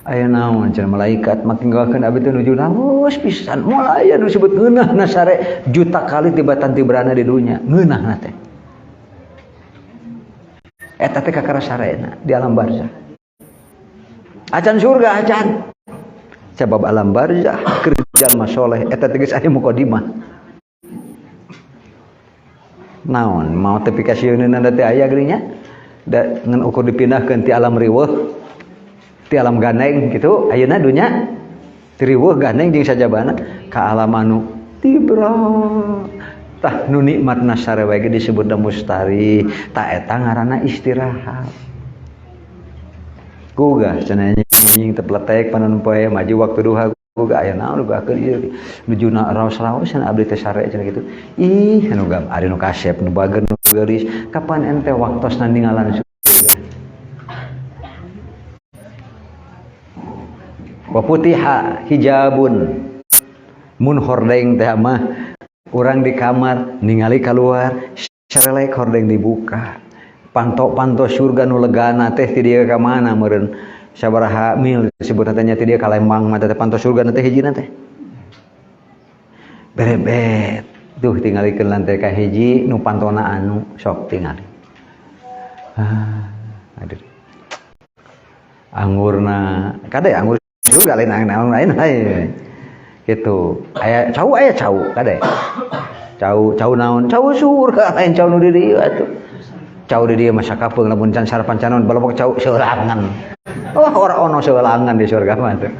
Aya naon cenah malaikat makin gugahkeun abdi teh nuju naos pisan. Moal aya nu disebut ngeunahna sare juta kali tibatan tibrana di dunya, ngeunahna teh. Eta teh kakara sarena di alam barzah. Acan surga acan. Sebab alam barzah keur jalma soleh eta teh geus aya mukadimah. Naon mau tepi ka sieunna teh aya geuning nya da ngan ukur dipindahkeun ti alam riweuh ti alam gandeng gitu ayeuna dunya ti riweuh gandeng jeung sajabana ka alam anu tibra tah nu nikmatna sarewe ge disebutna mustari ta eta ngaranna istirahat. Gugah cenah anjing tepletek panon poe maju waktu duha gugah aya naon gugahkeun ieu nuju raos-raos cenah abdi teh sare cenah kitu. Ih anu gam ari nu kasep nu bager nu geulis kapan ente waktosna ninggalan surga. Wa putiha hijabun mun hordeng teh mah urang di kamar ningali kaluar sarelek hordeng dibuka panto-panto surga nu legana teh ti dieu ka mana meureun sabaraha mil disebutna teh nya ti dieu ka Lembang mah teh panto surga teh hijina teh berebet duh tingalikeun lantai ka hiji nu pantona anu sok tingali. Ah, aduh angurna kade anggur surga lain anggur lain lain gitu aya cau kade cau cau naon cau surga lain cau nu di dieu atuh cau di dieu mah sakapeung lamun can sarapan canon balobok cau seulangan. Oh ora ono seulangan di surga mah tuh.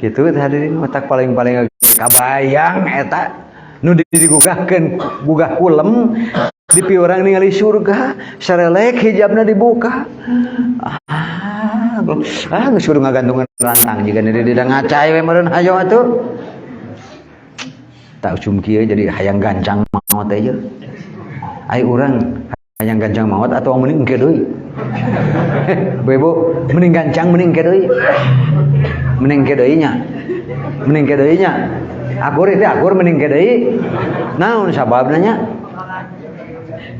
Kitu teh hadirin otak paling-paling kabayang eta nu digugahkeun gugah kulem di piurang ningali surga sarelek hijabna dibuka. Ah geus kudu ngagantungan rantang jiga di ngacai we meureun hayo atuh. Tak usum kieu jadi hayang gancang maot teh ieu. Ai urang hayang gancang maot atau mending engke deui? Bu, mending gancang mending engke deui. Mending engke deui nya. Mending engke deui nya. Akur itu akur mending engke deui. Naon sababna nya?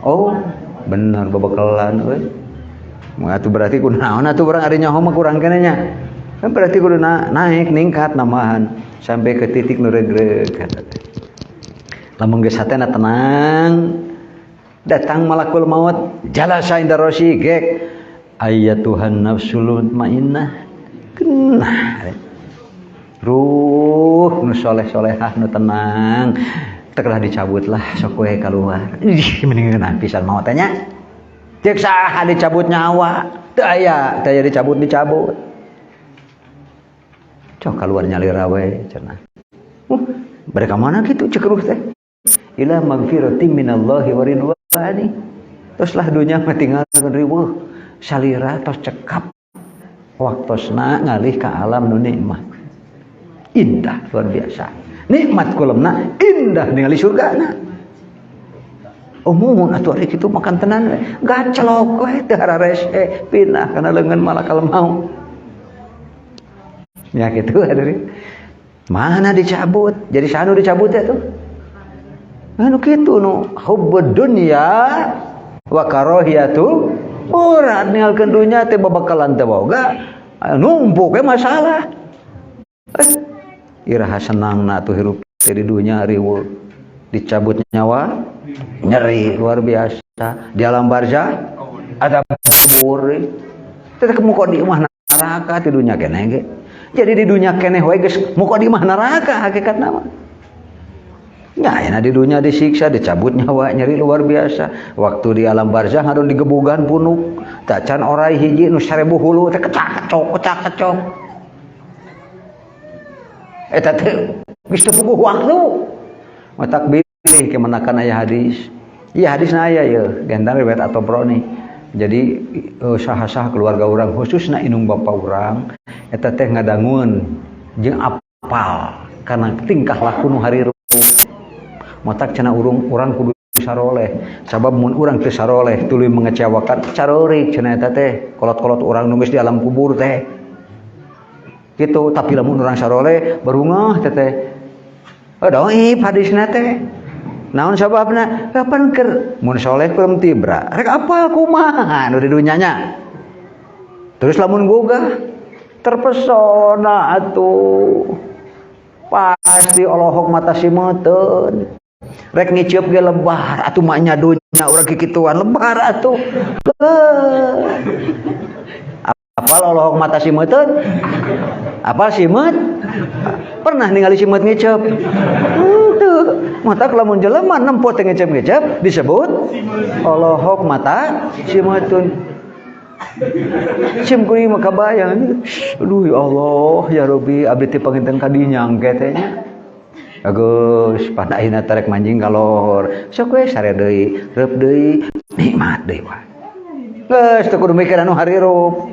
Oh, bener bebekelan euy. Mun atuh berarti kunaon atuh urang ari nyaho mah kurang keneh nya. Kan berarti kudu naik ningkat nambahan sampai ke titik nu regreg kata teh. Lamun geus hatena tenang, datang malakul maut jalasa inda rosi gek ayatuhan nafsul mutmainnah kena ruh nu soleh-solehah nu tenang telah dicabut lah sok we keluar. Ih mending ngeunah pisan maot teh nya. Cek saha dicabut nyawa teu aya teu aya dicabut dicabut cok keluar nyalira we cenah. Bade ka mana kitu cek ruh teh ila magfirati minallahi wa ridwani. Terus lah dunya mah tinggalkeun riweuh salira tos cekap waktosna ngalih ka alam nu nikmat indah luar biasa nikmat kulemna indah ningali surgana. Oh mumun atuh ari kitu makan tenan we gacelok we teu hararese pindah kana leungeun malakal maut ya kitu hadirin. Mana dicabut jadi sanu dicabut ya tuh anu kitu nu hubbud dunya wa karahiyatu ora ninggalkeun dunya teh babakalan teh boga numpuk we masalah. Iraha senangna atuh hirup teh di dunya riweuh dicabut nyawa nyeri luar biasa di alam barzah ada kubur teh muka di imah neraka di dunya keneh ge. Jadi di dunya keneh we geus muka di imah neraka hakikatna mah. Nya ayeuna di dunya disiksa dicabut nyawa nyeri luar biasa. Waktu di alam barzah ngadon digebugan punuk tacan orai hiji nu 1000 hulu teh kecak-kecok kecak-kecok. Eta teh geus teu puguh waktu. Matak bilih kemenakan aya hadis Iya hadisna aya ieu, gentang riwayat At-Tabrani. Jadi saha-saha keluarga urang khususna indung bapa urang eta teh ngadangun jeung apal karena tingkah laku nu harirup. Matak cenah urang urang kudu saroleh. Sabab mun urang teu saroleh tuluy mengecewakan carorik cenah eta teh kolot-kolot urang nu geus di alam kubur teh. Gitu, tapi lamun urang saroleh barungah teh teh. Oh, dhaif hadisna teh. Naon sababna? Kapan keur mun soleh belum tibra. Rek apal kumaha nu di dunyanya. Terus lamun gogah terpesona atuh. Pasti olohok mata simeuteun. Rek ngiceup ge lebar atuh maknya dunya urang kikituan lebar atuh. Apal olohok mata simeuteun? Apal simeut? Pernah ningali simeut ngiceup? Henteu. Mata lamun jelema nempo teh ngiceup-ngiceup disebut olohok mata simeutun. Sim kuring mah kabayang. Aduh ya Allah, ya Rabbi, abdi teh panginten ka dinya engke teh nya. Bagus, pan ayeuna tarek manjing ka lohor. Sok we sare deui, reup deui, nikmat deui wae. Geus teu kudu mikir anu harirup.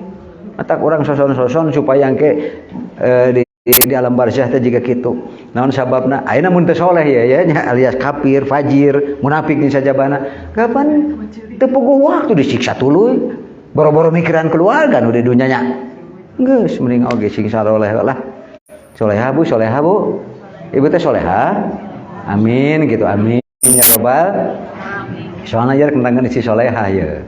Matak urang soson-soson supaya engke di alam barzah teh jiga kitu. Naon sababna? Ayeuna mun teu soleh ya ya nya alias kafir, fajir, munafik jeung sajabana. Kapan teu puguh waktu disiksa tuluy. Boro-boro mikiran keluarga nu di dunya nya. Geus mending oge sing saroleh lah. Soleha Bu, soleha Bu. Ibu teh soleha? Amin gitu, amin ya robbal. Soalna ieu kentangan isi soleha ye.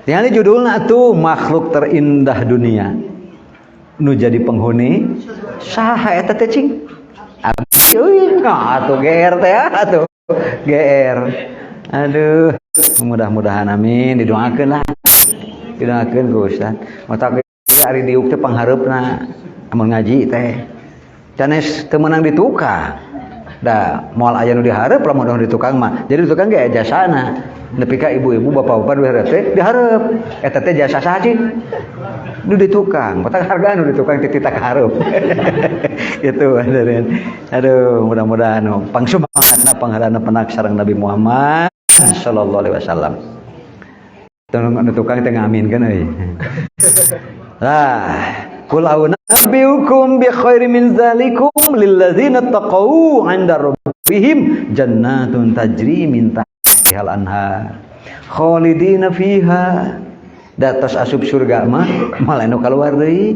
Tinggal judulna tuh makhluk terindah dunia. Nu jadi penghuni saha eta teh cing? Abdi euy, nah atuh GR teh atuh. GR. Aduh, mudah-mudahan amin didoakeun lah. Didoakeun ku Ustaz. Matak ari diuk teh panghareupna amun ngaji teh. Sanes teu meunang di tukang. Da moal aya nu dihareup lamun di tukang mah. Jadi di tukang ge jasana. Nepi ka ibu-ibu bapak-bapak nu dihareup teh dihareup. Eta teh jasa saha cing? Nu di tukang. Matak harga nu di tukang teh tita kahareup. Gitu hadirin. Aduh, mudah-mudahan pangsumangatna pangharana penak sareng Nabi Muhammad sallallahu alaihi wasallam. Tong nu tukang teh ngaminkeun euy. Lah, qul unabbiukum bi khairin min zalikum lilladzina taqau 'inda rabbihim jannatun tajri min tahtihal anhar khalidina fiha. Da tos asup surga mah moal anu kaluar deui,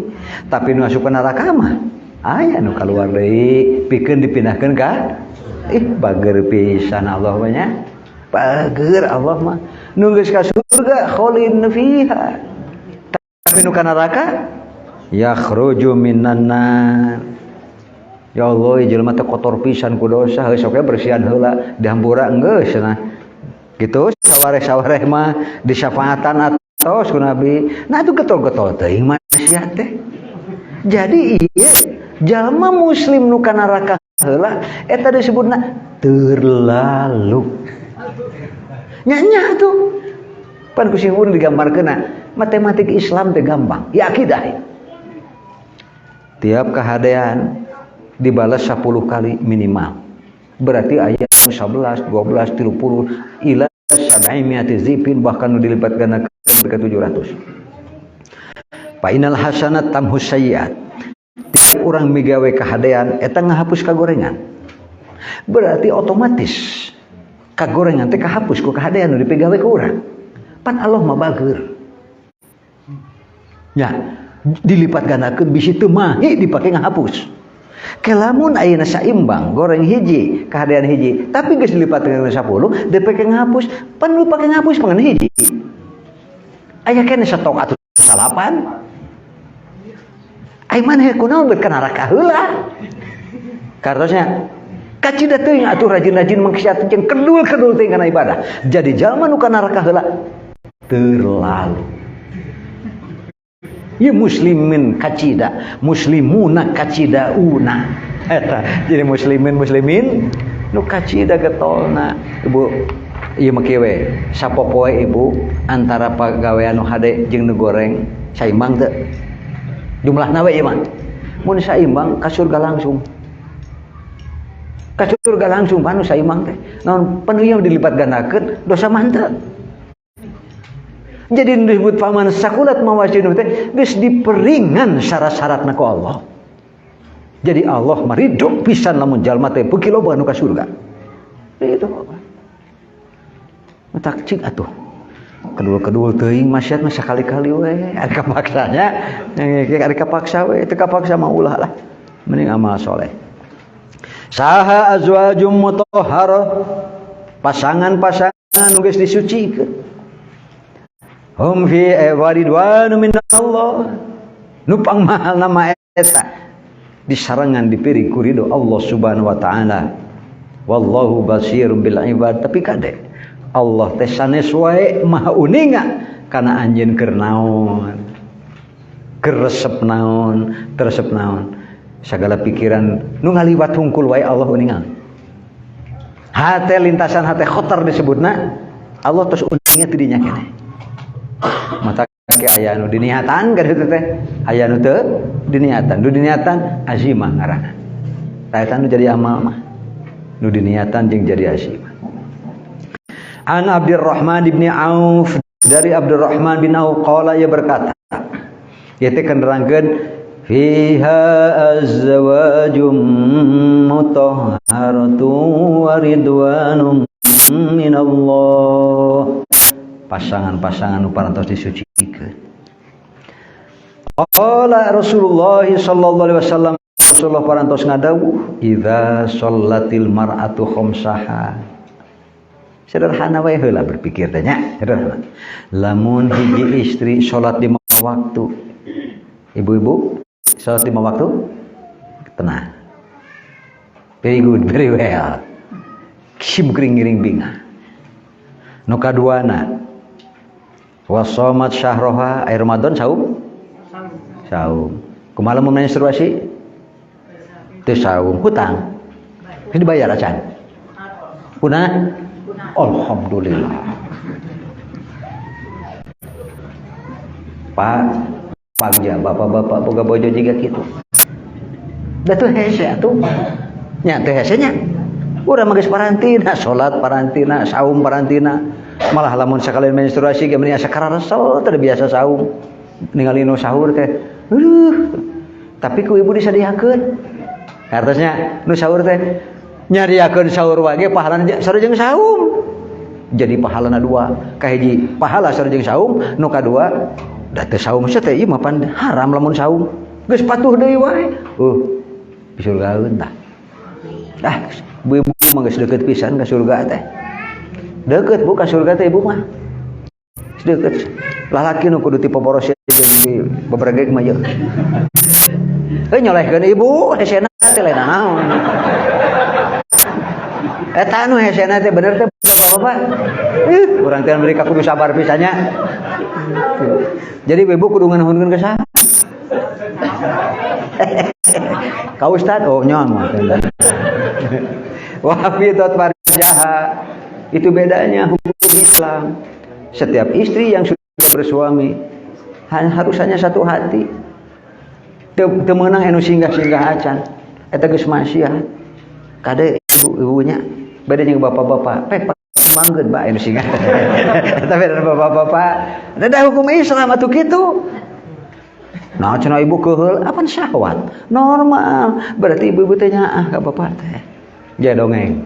tapi nu asup ka neraka mah aya nu kaluar deui, pikeun dipindahkeun ka ih bager pisan Allah mah nya. Bager Allah mah nu geus ka surga khalidina fiha. Tapi nu ka neraka yakhruju minan nar. Ya Allah, jelema teh kotor pisan ku dosa, heuh sok bersihan heula dihampura geus cenah. Gitu sawareh-sawareh mah disyafaatan atos ku Nabi. Nah itu getol-getol teuing maksiat teh. Jadi ieu jalma muslim nu ka neraka heula eta disebutna terlalu. Nya-nya tuh. Pan ku sing urang digambarkeunna matematik Islam teh gampang, ya akidah. Tiap kehadean dibalas 10 kali minimal. Berarti ayat 11, 12, 30 ila sab'imiati zifin bahkan nu dilipat ganda ke 700. Fa innal hasanat tamhus sayyiat. Tiap orang migawe kehadean eta ngahapus kagorengan. Berarti otomatis kagorengan teh kahapus ku kahadean nu dipigawe ku urang. Pan Allah mah bager. Ya, dilipat gandakeun bisi teu mahi dipake ngahapus. Kelamun ayeuna saimbang goreng hiji kahadean hiji tapi geus dilipat dengan 10 dipake ngahapus pan nu pake ngahapus pangan hiji. Aya keneh stok atuh salapan. Ai maneh kunaon bet ka neraka heula. Kartosnya kacida teuing atuh rajin-rajin maksiat jeung kedul-kedul teuing kana ibadah. Jadi jalma nu ka neraka heula terlalu. Ya muslimin kacida, muslimuna kacidauna. Eta jadi muslimin muslimin nu kacida getolna. Ibu ieu mah kieu we, sapopoe ibu antara pagawean nu hade jeung nu goreng saimbang teu? Jumlahna we ieu mah. Mun saimbang ka surga langsung. Ka surga langsung panu saimang teh. Naon penuh dilipat gandakeun dosa mah henteu. Jadi disebut faman sakulat mawazinu teh geus diperingan syarat-syaratna ku Allah. Jadi Allah maridho pisan lamun jalma teh beuki loba nu ka surga. Itu tak cik atuh. Kedul-kedul teuing maksiat mah sakali-kali we, ari kapaksanya, ari kapaksa we, teu kapaksa mah ulah lah. Mending amal soleh. Saha azwajum mutahharah, pasangan-pasangan nu geus disucikeun. Hum fi waridwanu minallah. Nu pangmahalna mah eta disarengan dipiri ku ridho Allah Subhanahu wa taala. Wallahu basirun bil ibad. Tapi kade Allah teh sanes wae maha uninga kana anjeun keur naon, keur resep naon, teresep naon. Sagala pikiran nu ngaliwat hungkul wae Allah uninga. Hate lintasan hate khotar disebutna Allah terus uninga ti dinya keneh. Mata ke aya nu diniatan ka ditu teh, aya nu teu diniatan. Nu diniatan azimah ngaranna. Tah eta nu jadi amal mah. Nu diniatan jeung jadi azimah. An Abdurrahman bin Auf, dari Abdurrahman bin Auf qala, ia berkata, ieu teh nerangkeun fiha azwajum mutahharatu wa ridwanum minallah. Pasangan-pasangan nu parantos disucikeun. Qala Rasulullah sallallahu alaihi wasallam, Rasulullah parantos ngadawuh, idza shallatil mar'atu khamsaha. Sederhana wae heula berpikir teh nya, sederhana. Lamun hiji istri salat 5 waktu. Ibu-ibu salat 5 waktu? Tenang. Very good, very well. Sim kering ngiring bingah. Nu kaduana, wasomat syahroha, air Ramadan saum? Saum. Kumaha lamun menstruasi? Teu saum, hutang. Ini dibayar acan. Kuna? Alhamdulillah. Pak, pagja bapak-bapak boga bojo jiga kitu. Da teu hese atuh. Nya teu hese nya. Urang mah geus parantina, salat parantina, saum parantina. Malah lamun sakali menstruasi ge meni asa kararesel, teu biasa saum. Ningali nu sahur teh, aduh. Tapi ku ibu disadiakeun. Artinya nu sahur teh nyadiakeun sahur wae pahalana sareng saum. Jadi pahalana dua, kahiji pahala sareng saum, nu kadua da teu saum teh ieu mah pan haram lamun saum. Geus patuh deui wae. Disurgaeun tah. Ah, ibu-ibu mah geus deukeut pisan ka surga teh. Deukeut Bu ka surga teh ibu mah. Deukeut. Lalaki nu kudu tipoporos jeung di beberegeg mah ieu. Heuh nyolehkeun ibu hesena teh lain naon. Eta nu hesena teh bener teh bapak-bapak. Urang teh mereka kudu sabar pisannya. Jadi ibu kudu nganuhunkeun ka saha? Ka ustad oh nyawa mah. Wa fitat farjaha. Itu bedanya hukum Islam. Setiap istri yang sudah bersuami harus hanya satu hati. Teu meunang anu singgah-singgah acan. Eta geus maksiat. Kade ibu-ibunya beda jeung bapak-bapak. Pek manggeun bae anu singgah. Eta beda bapak-bapak. Da hukum Islam atuh kitu. Nah cenah ibu keheul apan syahwat. Normal. Berarti ibu-ibu teh nyaah ka bapak teh. Ja dongeng.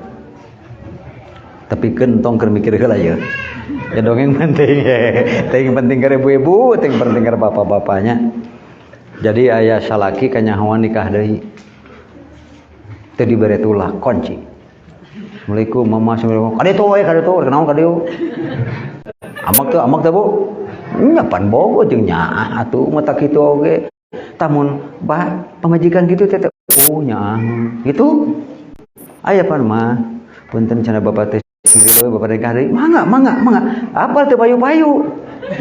Tapi kentong keur mikir heula ye. Ya dongeng penting ye. Ting penting keur ibu-ibu, ting penting keur bapak-bapaknya. Jadi aya salaki kanyahoan nikah deui. Teu dibere tulah kunci. Assalamualaikum mama, assalamualaikum. Ka ditu we, ka ditu, kunaon ka dieu? Amak teu Bu? Nya pan bogo jeung nyaah atuh mah tak kitu oge. Tamun ba pamajikan kitu teh oh nyaah. Gitu. Aya pan mah punten cenah bapak teh sing ridho bapak nikah deui. Mangga, mangga, mangga. Apal teu payu-payu.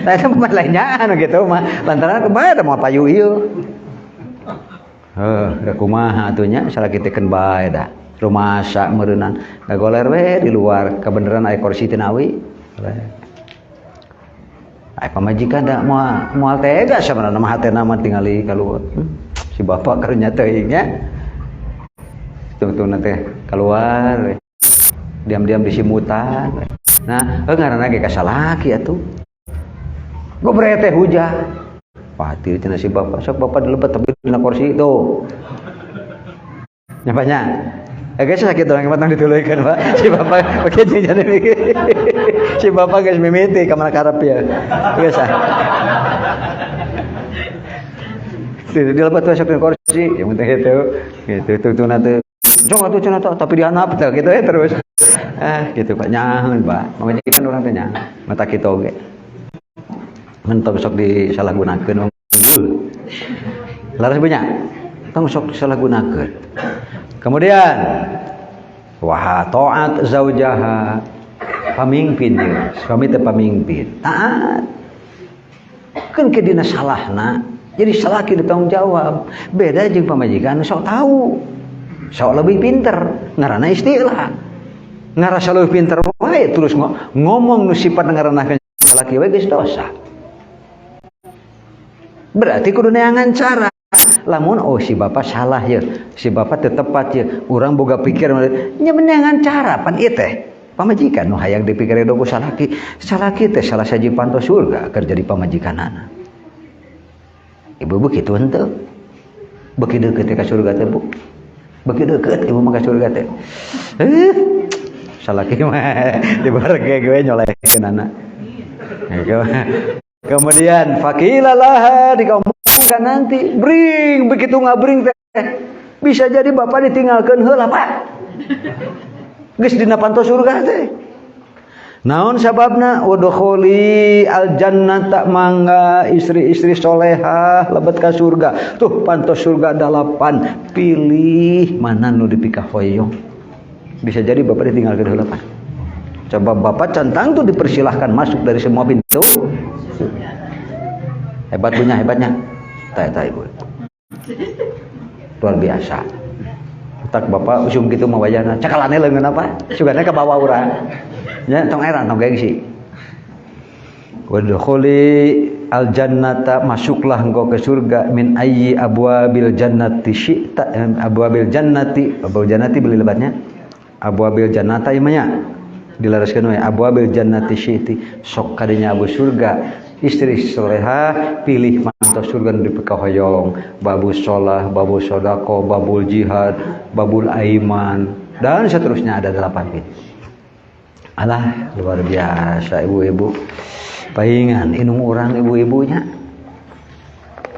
Nah eta mah lain nyaan gitu mah. Lantaran bae da moal payu ieu. Heuh, da kumaha atuh nya salaki teh keun bae da. Rumasa meureunang ngagoler we di luar kebeneran aya kursi teu nawi. Ai pamajikan da moal tega sabenerna mah hatena mah tingali kaluhur. Si bapak karunya teuing nya. Tungtungna teh Keluar diam-diam disimutan. Nah, ngaranna ge ka salaki atuh. Gobre teh hujan. Pati cenah si bapak, sok bapak dilebet tapi dina kursi itu. Nyapanya? Guys, sakit orang matang dituluykeun, Pak. Si bapak pakai jeung jadi mikir. Si bapak geus mimiti ka mana karep ya. Geus ah. Dilebet we sok dina kursi, yang penting gitu. Gitu tungtungna teh. Sok atuh cenah tapi dihanap teh gitu ya terus. Ah, gitu Pak, nyaheun Pak. Pamajikan urang teh nyaheun. Mata kitu oge. Mentok sok disalahgunakeun unggul. Laras punya? Tong sok disalahgunakeun. Kemudian wah taat zaujaha, pamimpin dia, suami teh pamimpin. Taat. Keun ke dina salahna, jadi salaki ditanggung jawab. Beda jeung pamajikan sok tahu. Sok lebih pinter, ngaranna istilah. Ngarasa lebih pinter wae terus ngomong nu sifat ngaranahkeun salaki wae geus dosa. Berarti kudu neangan cara. Lamun oh si bapak salah ya, si bapak teu tepat ya, urang boga pikir nya neangan cara pan ieu teh. Pamajikan nu hayang dipikir ku salaki, salaki teh salah saji panto surga keur jadi pamajikanana. Ibu begitu henteu. Beuki deukeut ka surga teh, Bu. Beuki deukeut ibu mah ka surga teh. Salaki mah dibareng ge nyolehkeunana. Kemudian faqila laha dikaumumkan nanti bring begitu ngabring teh bisa jadi bapak ditinggalkan heula Pak. Geus dina panto surga teh. Naon sababna udkhuli al jannata, mangga istri-istri solehah lebet ka surga. Tuh panto surga 8, pilih mana nu dipikahoyong. Bisa jadi bapak ditinggalkan heula Pak. Coba bapak centang tuh dipersilahkan masuk dari semua pintu. Hebat punya hebatnya. Tak tak ibu. Luar biasa. Tak bapak usum gitu mah wajahna. Cakalane leungeun apa? Sugana ka bawah urang. Nya tong era tong gengsi. Wadkhuli al jannata, masuklah engkau ke surga min ayyi abwabil jannati syi'ta, abwabil jannati, abwabil jannati beli lebatnya. Abwabil jannata ieu mah nya. Dilaraskeun we abwabil jannati syi'ti, sok kadinya abu surga. Istri soleha pilih mantos surga nu dipikahoyong, babul sholah, babul sodako, babul jihad, babul aiman, dan seterusnya ada 8 pintu. Alah luar biasa ibu-ibu. Paingan inung urang ibu-ibunya.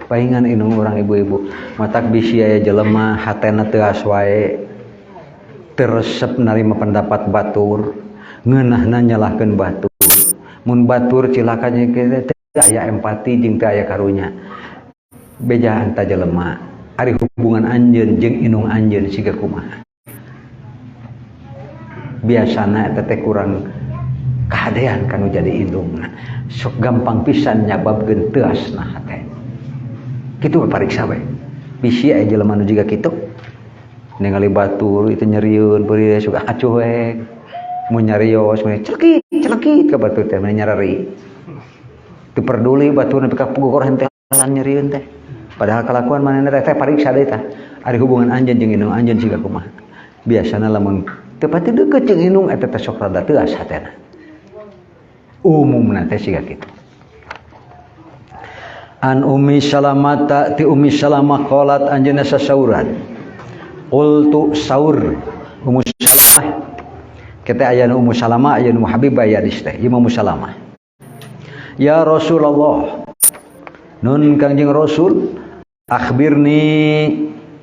Paingan inung urang ibu-ibu. Matak bisi aya jelema hatena teuas wae. Teu resep narima pendapat batur, ngeunahna nyalahkeun batur. Mun batur cilakanya kieu teu aya empati jeung teu aya karunya. Bejaan ta jelema, ari hubungan anjeun jeung inung anjeun siga kumaha. Biasana eta teh kurang kahadean kanu jadi indungna. Sok gampang pisan nyababkeun teuasna hate. Kitu pariksa we. Bisi aya jelema nu jiga kitu. Ningali batur itu nyerieun beureum suka acuh we. Mun nyarios mun celekit celekit ka batur teh mun nyarari. Teu peduli batur nepi ka pugor hentelan nyerieun teh. Padahal kalakuan manehna teh pariksa deui tah. Ari hubungan anjeun jeung indung anjeun siga kumaha. Biasana lamun teu pati deukeut jeung indung eta teh sok rada teuas hatena. Umumna teh siga kitu. An Ummi Salamata ti Ummi Salamah qalat anjeunna sasauran. Qultu saur Ummu Salamah. Kita aya nu Ummu Salamah aya nu Habibah aya di teh ieu Ummu Salamah. Ya Rasulullah. Nun Kangjeng Rasul akhbirni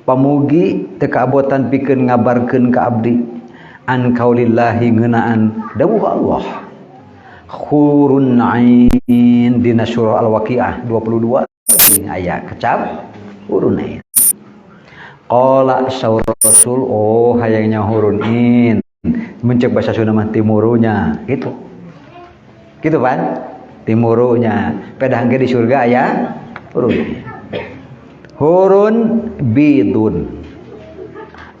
pamugi teu kaabotan pikeun ngabarkeun ka abdi an kaulillahi ngeunaan dawuh Allah. Hurun ain dina surah Al-Waqiah 22 aya kecap hurun ain. Qala saur Rasul oh hayangnya hurun in mencek bahasa Sunda mah timurunya gitu. Gitu pan? Timurunya. Pedah engke di surga aya hurun. Hurun bidun.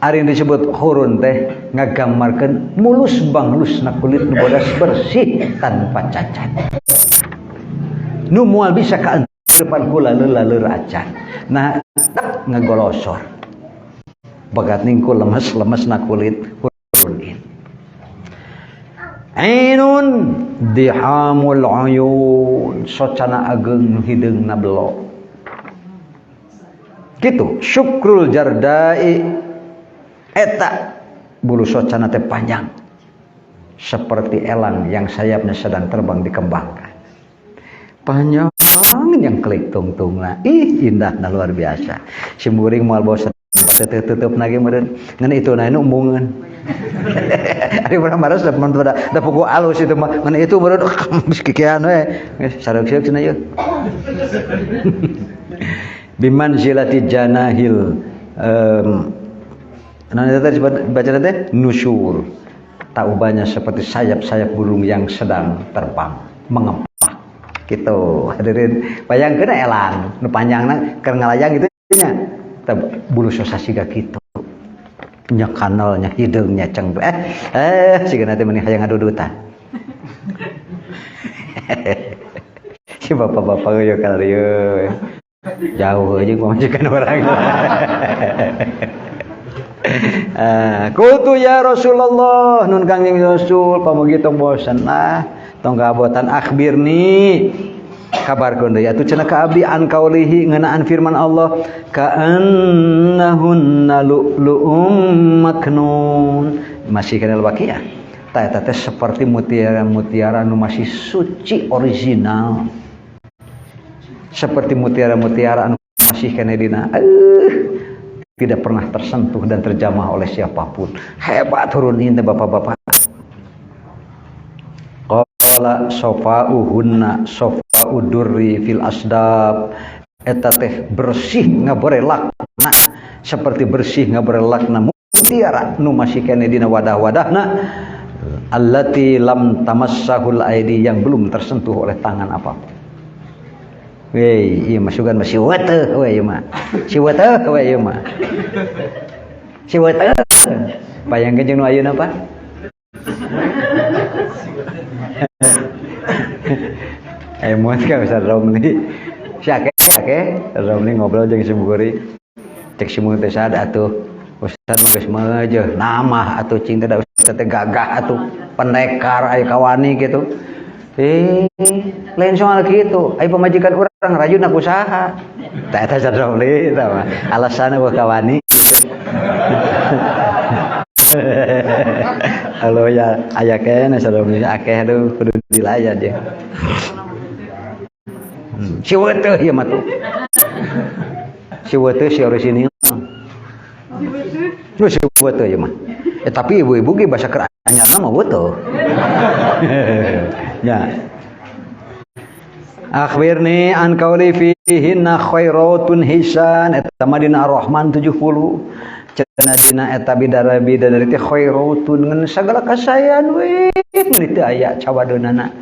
Ari yang disebut hurun teh ngagambarkeun mulus banglusna kulit nu bodas bersih tanpa cacat. Nu moal bisa kaentrepan ku laleur-laleur acan. Nah, ngagolosor. Bagat ningku lemes-lemes na kulit hurun in. Ainun dihamul uyun, socana ageng hideungna belok. Gitu, syukrul jardai eta bulu socana teh panjang seperti elang yang sayapnya sedang terbang dikembangkan. Panjang yang klik tungtungna. Ih, indahna luar biasa. Simkuring moal bosan tutup lagi meureun. Ngan itu na nu embungeun. Ari urang maras da mun da pugu alus itu mah. Ngan itu meureun geus kikian we. Geus sareuk-seuk cenah ieu. Bimanzilati janahil nah itu tadi baca teh nusyur. Tak ubahnya seperti sayap-sayap burung yang sedang terbang mengepah. Gitu hadirin, bayangkeun elang nu panjangna keur ngalayang gitu nya. Bulu sosa siga kitu. Nya kanalnya hideungnya ceng siga nanti meni hayang ngadudutan. Si bapak-bapak euy kalieu. Jauh aja pamajikan orang. Qultu ya Rasulullah, nun Kangjeng Rasul pamugi tong bosen lah, tong kabotan akhbirni kabarkeun deui atuh cenah ka abdi an kaulihi ngeunaan firman Allah ka'annahunna lu'lu'um maknun. Masih kenal waqiah. Ta eta teh seperti mutiara-mutiara nu masih suci original. Seperti mutiara-mutiara anu masih kene dina tidak pernah tersentuh dan terjamah oleh siapapun. Hebat turun ini bapak-bapak. Qala safa'uhunna safa'udurri fil asdab. Eta teh bersih ngaborelakna seperti bersih ngaborelakna mutiara nu masih kene dina wadah-wadahna allati lam tamassahul aidi yang belum tersentuh oleh tangan apapun. Weh, ieu mah sugan masih weteuh we ieu mah. Si weteuh we ieu mah. Si weteuh. Bayangkeun jeung nu ayeuna Pak. Emot ka Ustaz Romli. Si akeh Romli ngobrol jeung si Buguri. Cek si mun teh sada atuh. Ustaz mah geus meujeuh namah atuh cing teh da Ustaz teh gagah atuh pendekar aya kawani kitu. Lain soal gitu. Ai pamajikan urang rajun aku usaha. Tah eta Ustaz Romli eta mah. Alasanna eueuh kawani. Halo ya aya keneh Ustaz Romli akeh aduh kudu dilayan dia. Si weteuh ieu mah tuh. Si weteuh si orisinil. Nu si weteuh ieu mah. Tapi ibu-ibu ge basa keur anyarna mah weteuh. Ya. Akhbirni an qauli fihinna khairatun hisan eta mah dina Ar-Rahman 70. Cenah dina eta bidara bidadari teh khairatun ngan sagala kasayan we meuni teu aya cawadeunana.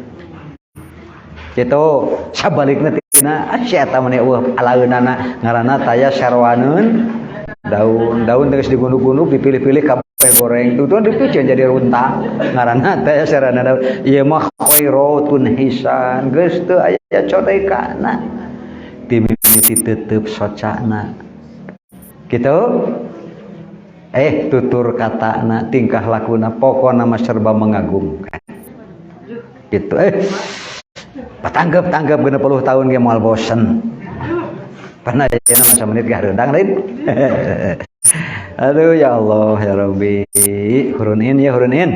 Kitu sabalikna tina si eta mah eueuh alaeunana ngaranna taya sarwaneun daun daun geus digunduk-gunduk dipilih-pilih kabeh goreng tuh dipiceun jadi runtah ngaranna teh sarana daun ieu mah khairatun hisan geus teu aya codekana timimiti tetep socana kitu tutur katana tingkah lakuna pokona mah serba mengagumkan gitu. Patanggep-tanggep 60 tahun ge moal bosen. Pernah ya masa menit gak rendang lain. Aduh ya Allah ya Rabbi. Hurunin ya hurunin.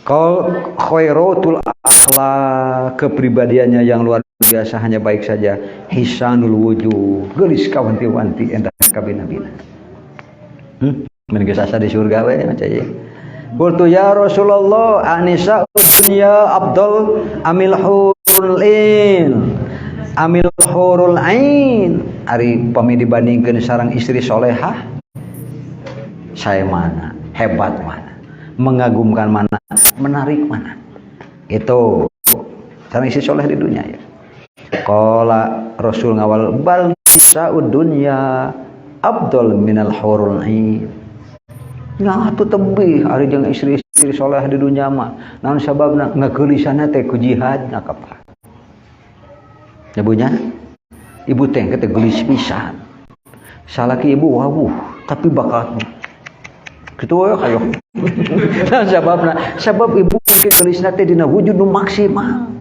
Kal khairatul akhlak, kepribadiannya yang luar biasa hanya baik saja. Hisanul wujuh, geulis kawanti-wanti endah kabina-bina. Mun geus asa di surga we maca ieu. Qultu ya Rasulullah anisa dunya abdul amil hurul ain. Amil hurul ain. Ari pami dibandingkeun sareng istri solehah, saya mana, hebat mana, mengagumkan mana, menarik mana. Itu sareng istri soleh di dunia ya. Qala Rasul ngawal bal nisa'ud dunya abdul minal hurul ain. Nah atuh tebih ari jeung istri-istri soleh di dunia mah. Naon sababna ngageulisanna teh ku jihad na kapah. Ibunya ibu teh teh geulis pisan. Salaki ibu wawuh. Tapi bakal kitu we hayo. Nah, sababna, sabab ibu mungkin geulisna teh dina wujud nu maksimal.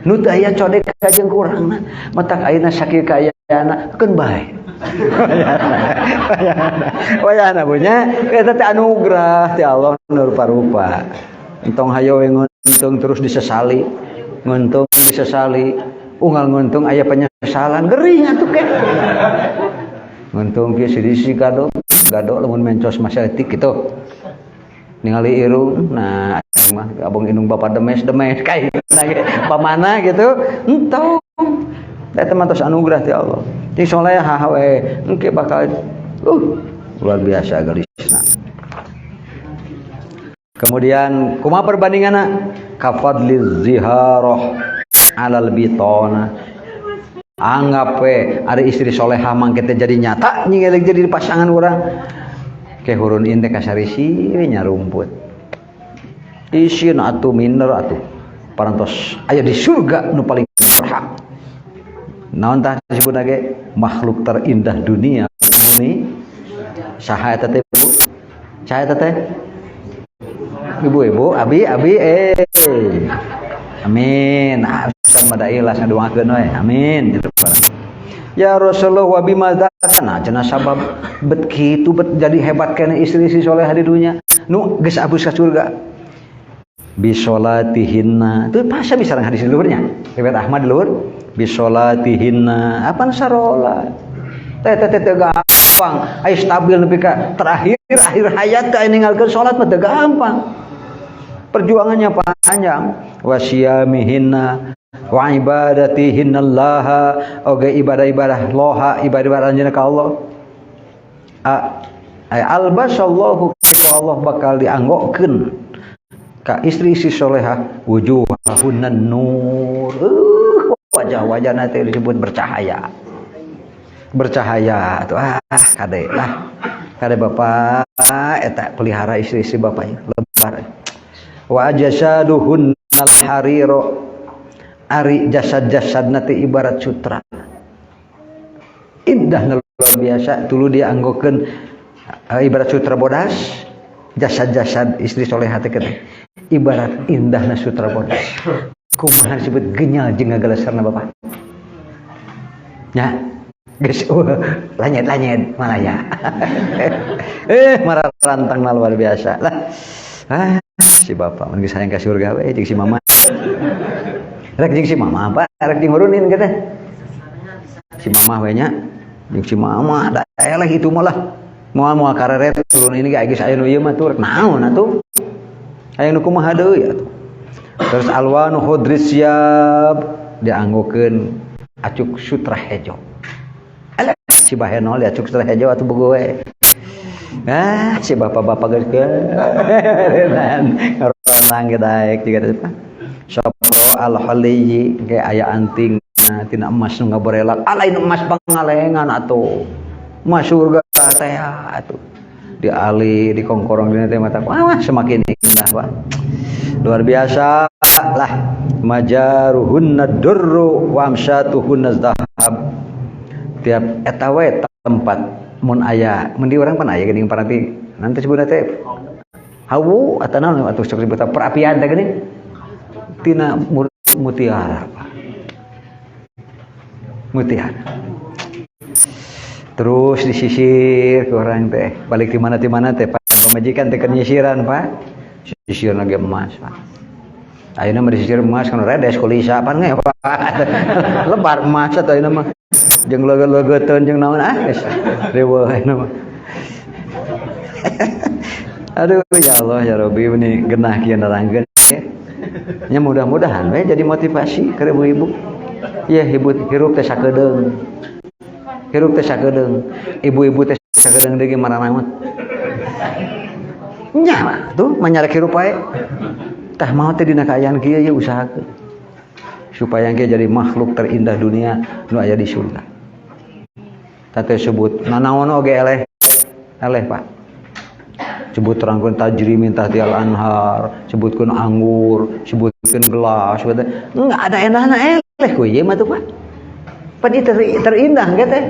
Nu teu aya codek jeung kurangna. Matak ayeuna sakieu kaayana keun bae. Wayahna. Wayahna punya eta teh anugerah ti Allah nu rupa-rupa. Entong hayo we nguntung terus disesali. Nguntung disesali, unggal nguntung aya penyesalan, gering atuh ke. Nguntung kieu sirisi gado, gado lamun mencos masalah kitu. Ningali irung, nah mah abong indung bapak demes demes kayak ge pamana gitu. Entong. Eta mah tos anugerah ti Allah. Cing soleha we engke bakal luar biasa geulisna. Kemudian kumaha perbandinganna? Kafadli ziharah alal bitona. Anggap we ada istri soleha mangke teh jadi nyata nyingeling jadi pasangan urang. Ke hurun in teh kasarisi we nya rumput. Isin atuh minder atuh. Parantos aya di surga nu paling berhak. Naon tah disebut lagi makhluk terindah dunia bumi. Saha eta teh, Bu? Saha eta teh? Ibu-ibu, abi, abi, eh. Amin. Ah, Ustaz mah da ikhlas ngadoakeun we. Amin gitu. Ya Rasulullah, wa bima dzaka? Nah, cenah sabab bet kitu bet jadi hebat keneh istri-istri soleh di dunia. Nu geus abus ka surga. Bisolatihinna. Itu pasal bisa hadis di luhurnya. Riwayat Ahmad di luhur. Bisolatihinna. Apa sarolat? Teh teh teh gampang. Ayo stabil nepi ka terakhir akhir hayat ka ninggalkeun salat mah teu gampang. Perjuangannya panjang. Wasiyamihinna wa ibadatihinna Allah, oge ibadah-ibadah loha, ibadah-ibadah anjeunna ka Allah. Ay albasallahu, Allah bakal dianggokeun ka istri-istri soleha wujuhahunna nur. Wajah-wajah nanti disebut bercahaya. Bercahaya tuh, ah kade lah. Kade bapak eta pelihara istri-istri bapak ya, lebar. Wa ajsaduhunnal hariro, ari jasad-jasad nanti ibarat sutra. Indah luar biasa. Dulu dia anggokeun ibarat sutra bodas, jasad-jasad istri solehah teh ibarat indahna sutra bodas. Kumaha disebut genyal jeung ngagalesarna bapak? Nya, geus lanyet-lanyet malaya. Marah rantang luar biasa lah. Ah, si bapak mun geus hayang ka surga we jeung si mama. Rek jeung si mama apa? Rek jeung hurunin kita. Si mama we nya jeung si mama da eleh itu mah lah. Moal moal kareret turun ini ge geus aya nu ieu mah tuh rek naon atuh. Aya nu kumaha deui atuh. Terus alwanu khudris siap dianggokeun acuk sutra hejo. Alah si bahenol diacuk sutra hejo atuh bogo we. Ah, si bapak-bapak geus ngaronang ge daek jiga teh. Sopro al-haliyi ge aya anting tina emas nu ngaborelak. Alain emas pangalengan atuh. Emas surga teh atuh. Diali di kongkorong dina teh mata. Wah, semakin indah, Pak. Luar biasa lah. Majaruhunna durru wa amsyatuhunna zahab. Tiap eta we tempat mun aya, mun di urang pan aya geuning paranti nanti sebutna teh hawu atau naon atuh sok disebut perapian teh geuning tina mutiara, Pak. Mutiara. Terus disisir ke orang teh, balik di mana teh Pak, pamajikan teh keur nyisiran, Pak. Sisir lagi emas, Pak. Ayeuna mah disisir emas kana redes kulisa pan nge, Pak. Lebar emas atuh ayeuna mah. Jeung leugeut-leugeuteun jeung naon ah geus riweuh ayeuna mah. Aduh ya Allah ya Rabbi, ini genah kieu nerangkeun ya. Nya mudah-mudahan we jadi motivasi ke ibu-ibu. Ya ibu hirup teh sakedeung. Hirup teh sakedeung. Ibu-ibu teh sakedeung deui maranaon. Nya tuh manyarek hirup wae. Tah mau teh dina kaayaan kieu ye usahakeun. Supaya kieu jadi makhluk terindah dunia nu aya di surga. Tah sebut nanaon oge eleh. Eleh, Pak. Sebut terangkeun tajri min tahtihal anhar, sebutkeun anggur, sebutkeun gelas, sebut enggak ada endahna eleh ku ieu mah tuh, Pak. Pan ieu terindah ge teh.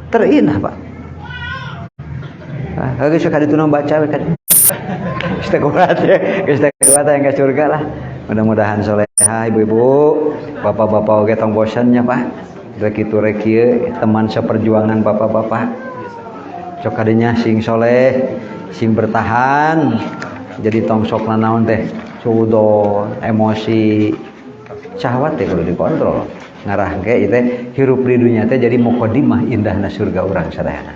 Terindah, Pak. Ah, geus ka ditu baca we ka. Geus teu kuat ya, geus teu kuat yang ke surga lah. Mudah-mudahan soleha ibu-ibu, bapak-bapak oge tong bosan nya, Pak. Rek kitu rek kieu teman seperjuangan bapak-bapak. Sok kadinya sing soleh, sing bertahan. Jadi tong sok nanaon teh, suudon, emosi, syahwat teh kudu dikontrol. Ngarah ke ieu teh hirup di dunya teh jadi muqaddimah indahna surga urang sadayana.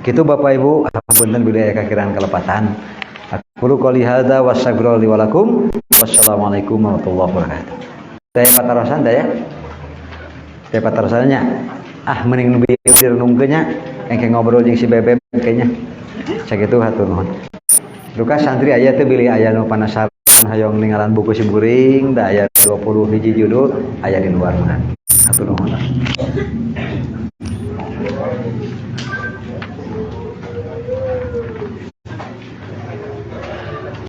Kitu, Bapak Ibu, hapunten bilih aya kakirangan kalepatan. Aqulu qouli hadza wa astaghfirullah li wa lakum. Wassalamualaikum warahmatullahi wabarakatuh. Teh patarosan teh ya. Teh patarosannya. Ah, mending nu direnungkeun nya, engke ngobrol jeung si Bebeb kayaknya. Sakitu, hatur nuhun. Duka santri aya teh, bilih aya nu panasaran hoyong ningalan buku simkuring da aya 20 hiji judul aya di luar mah. Hatur nuhun.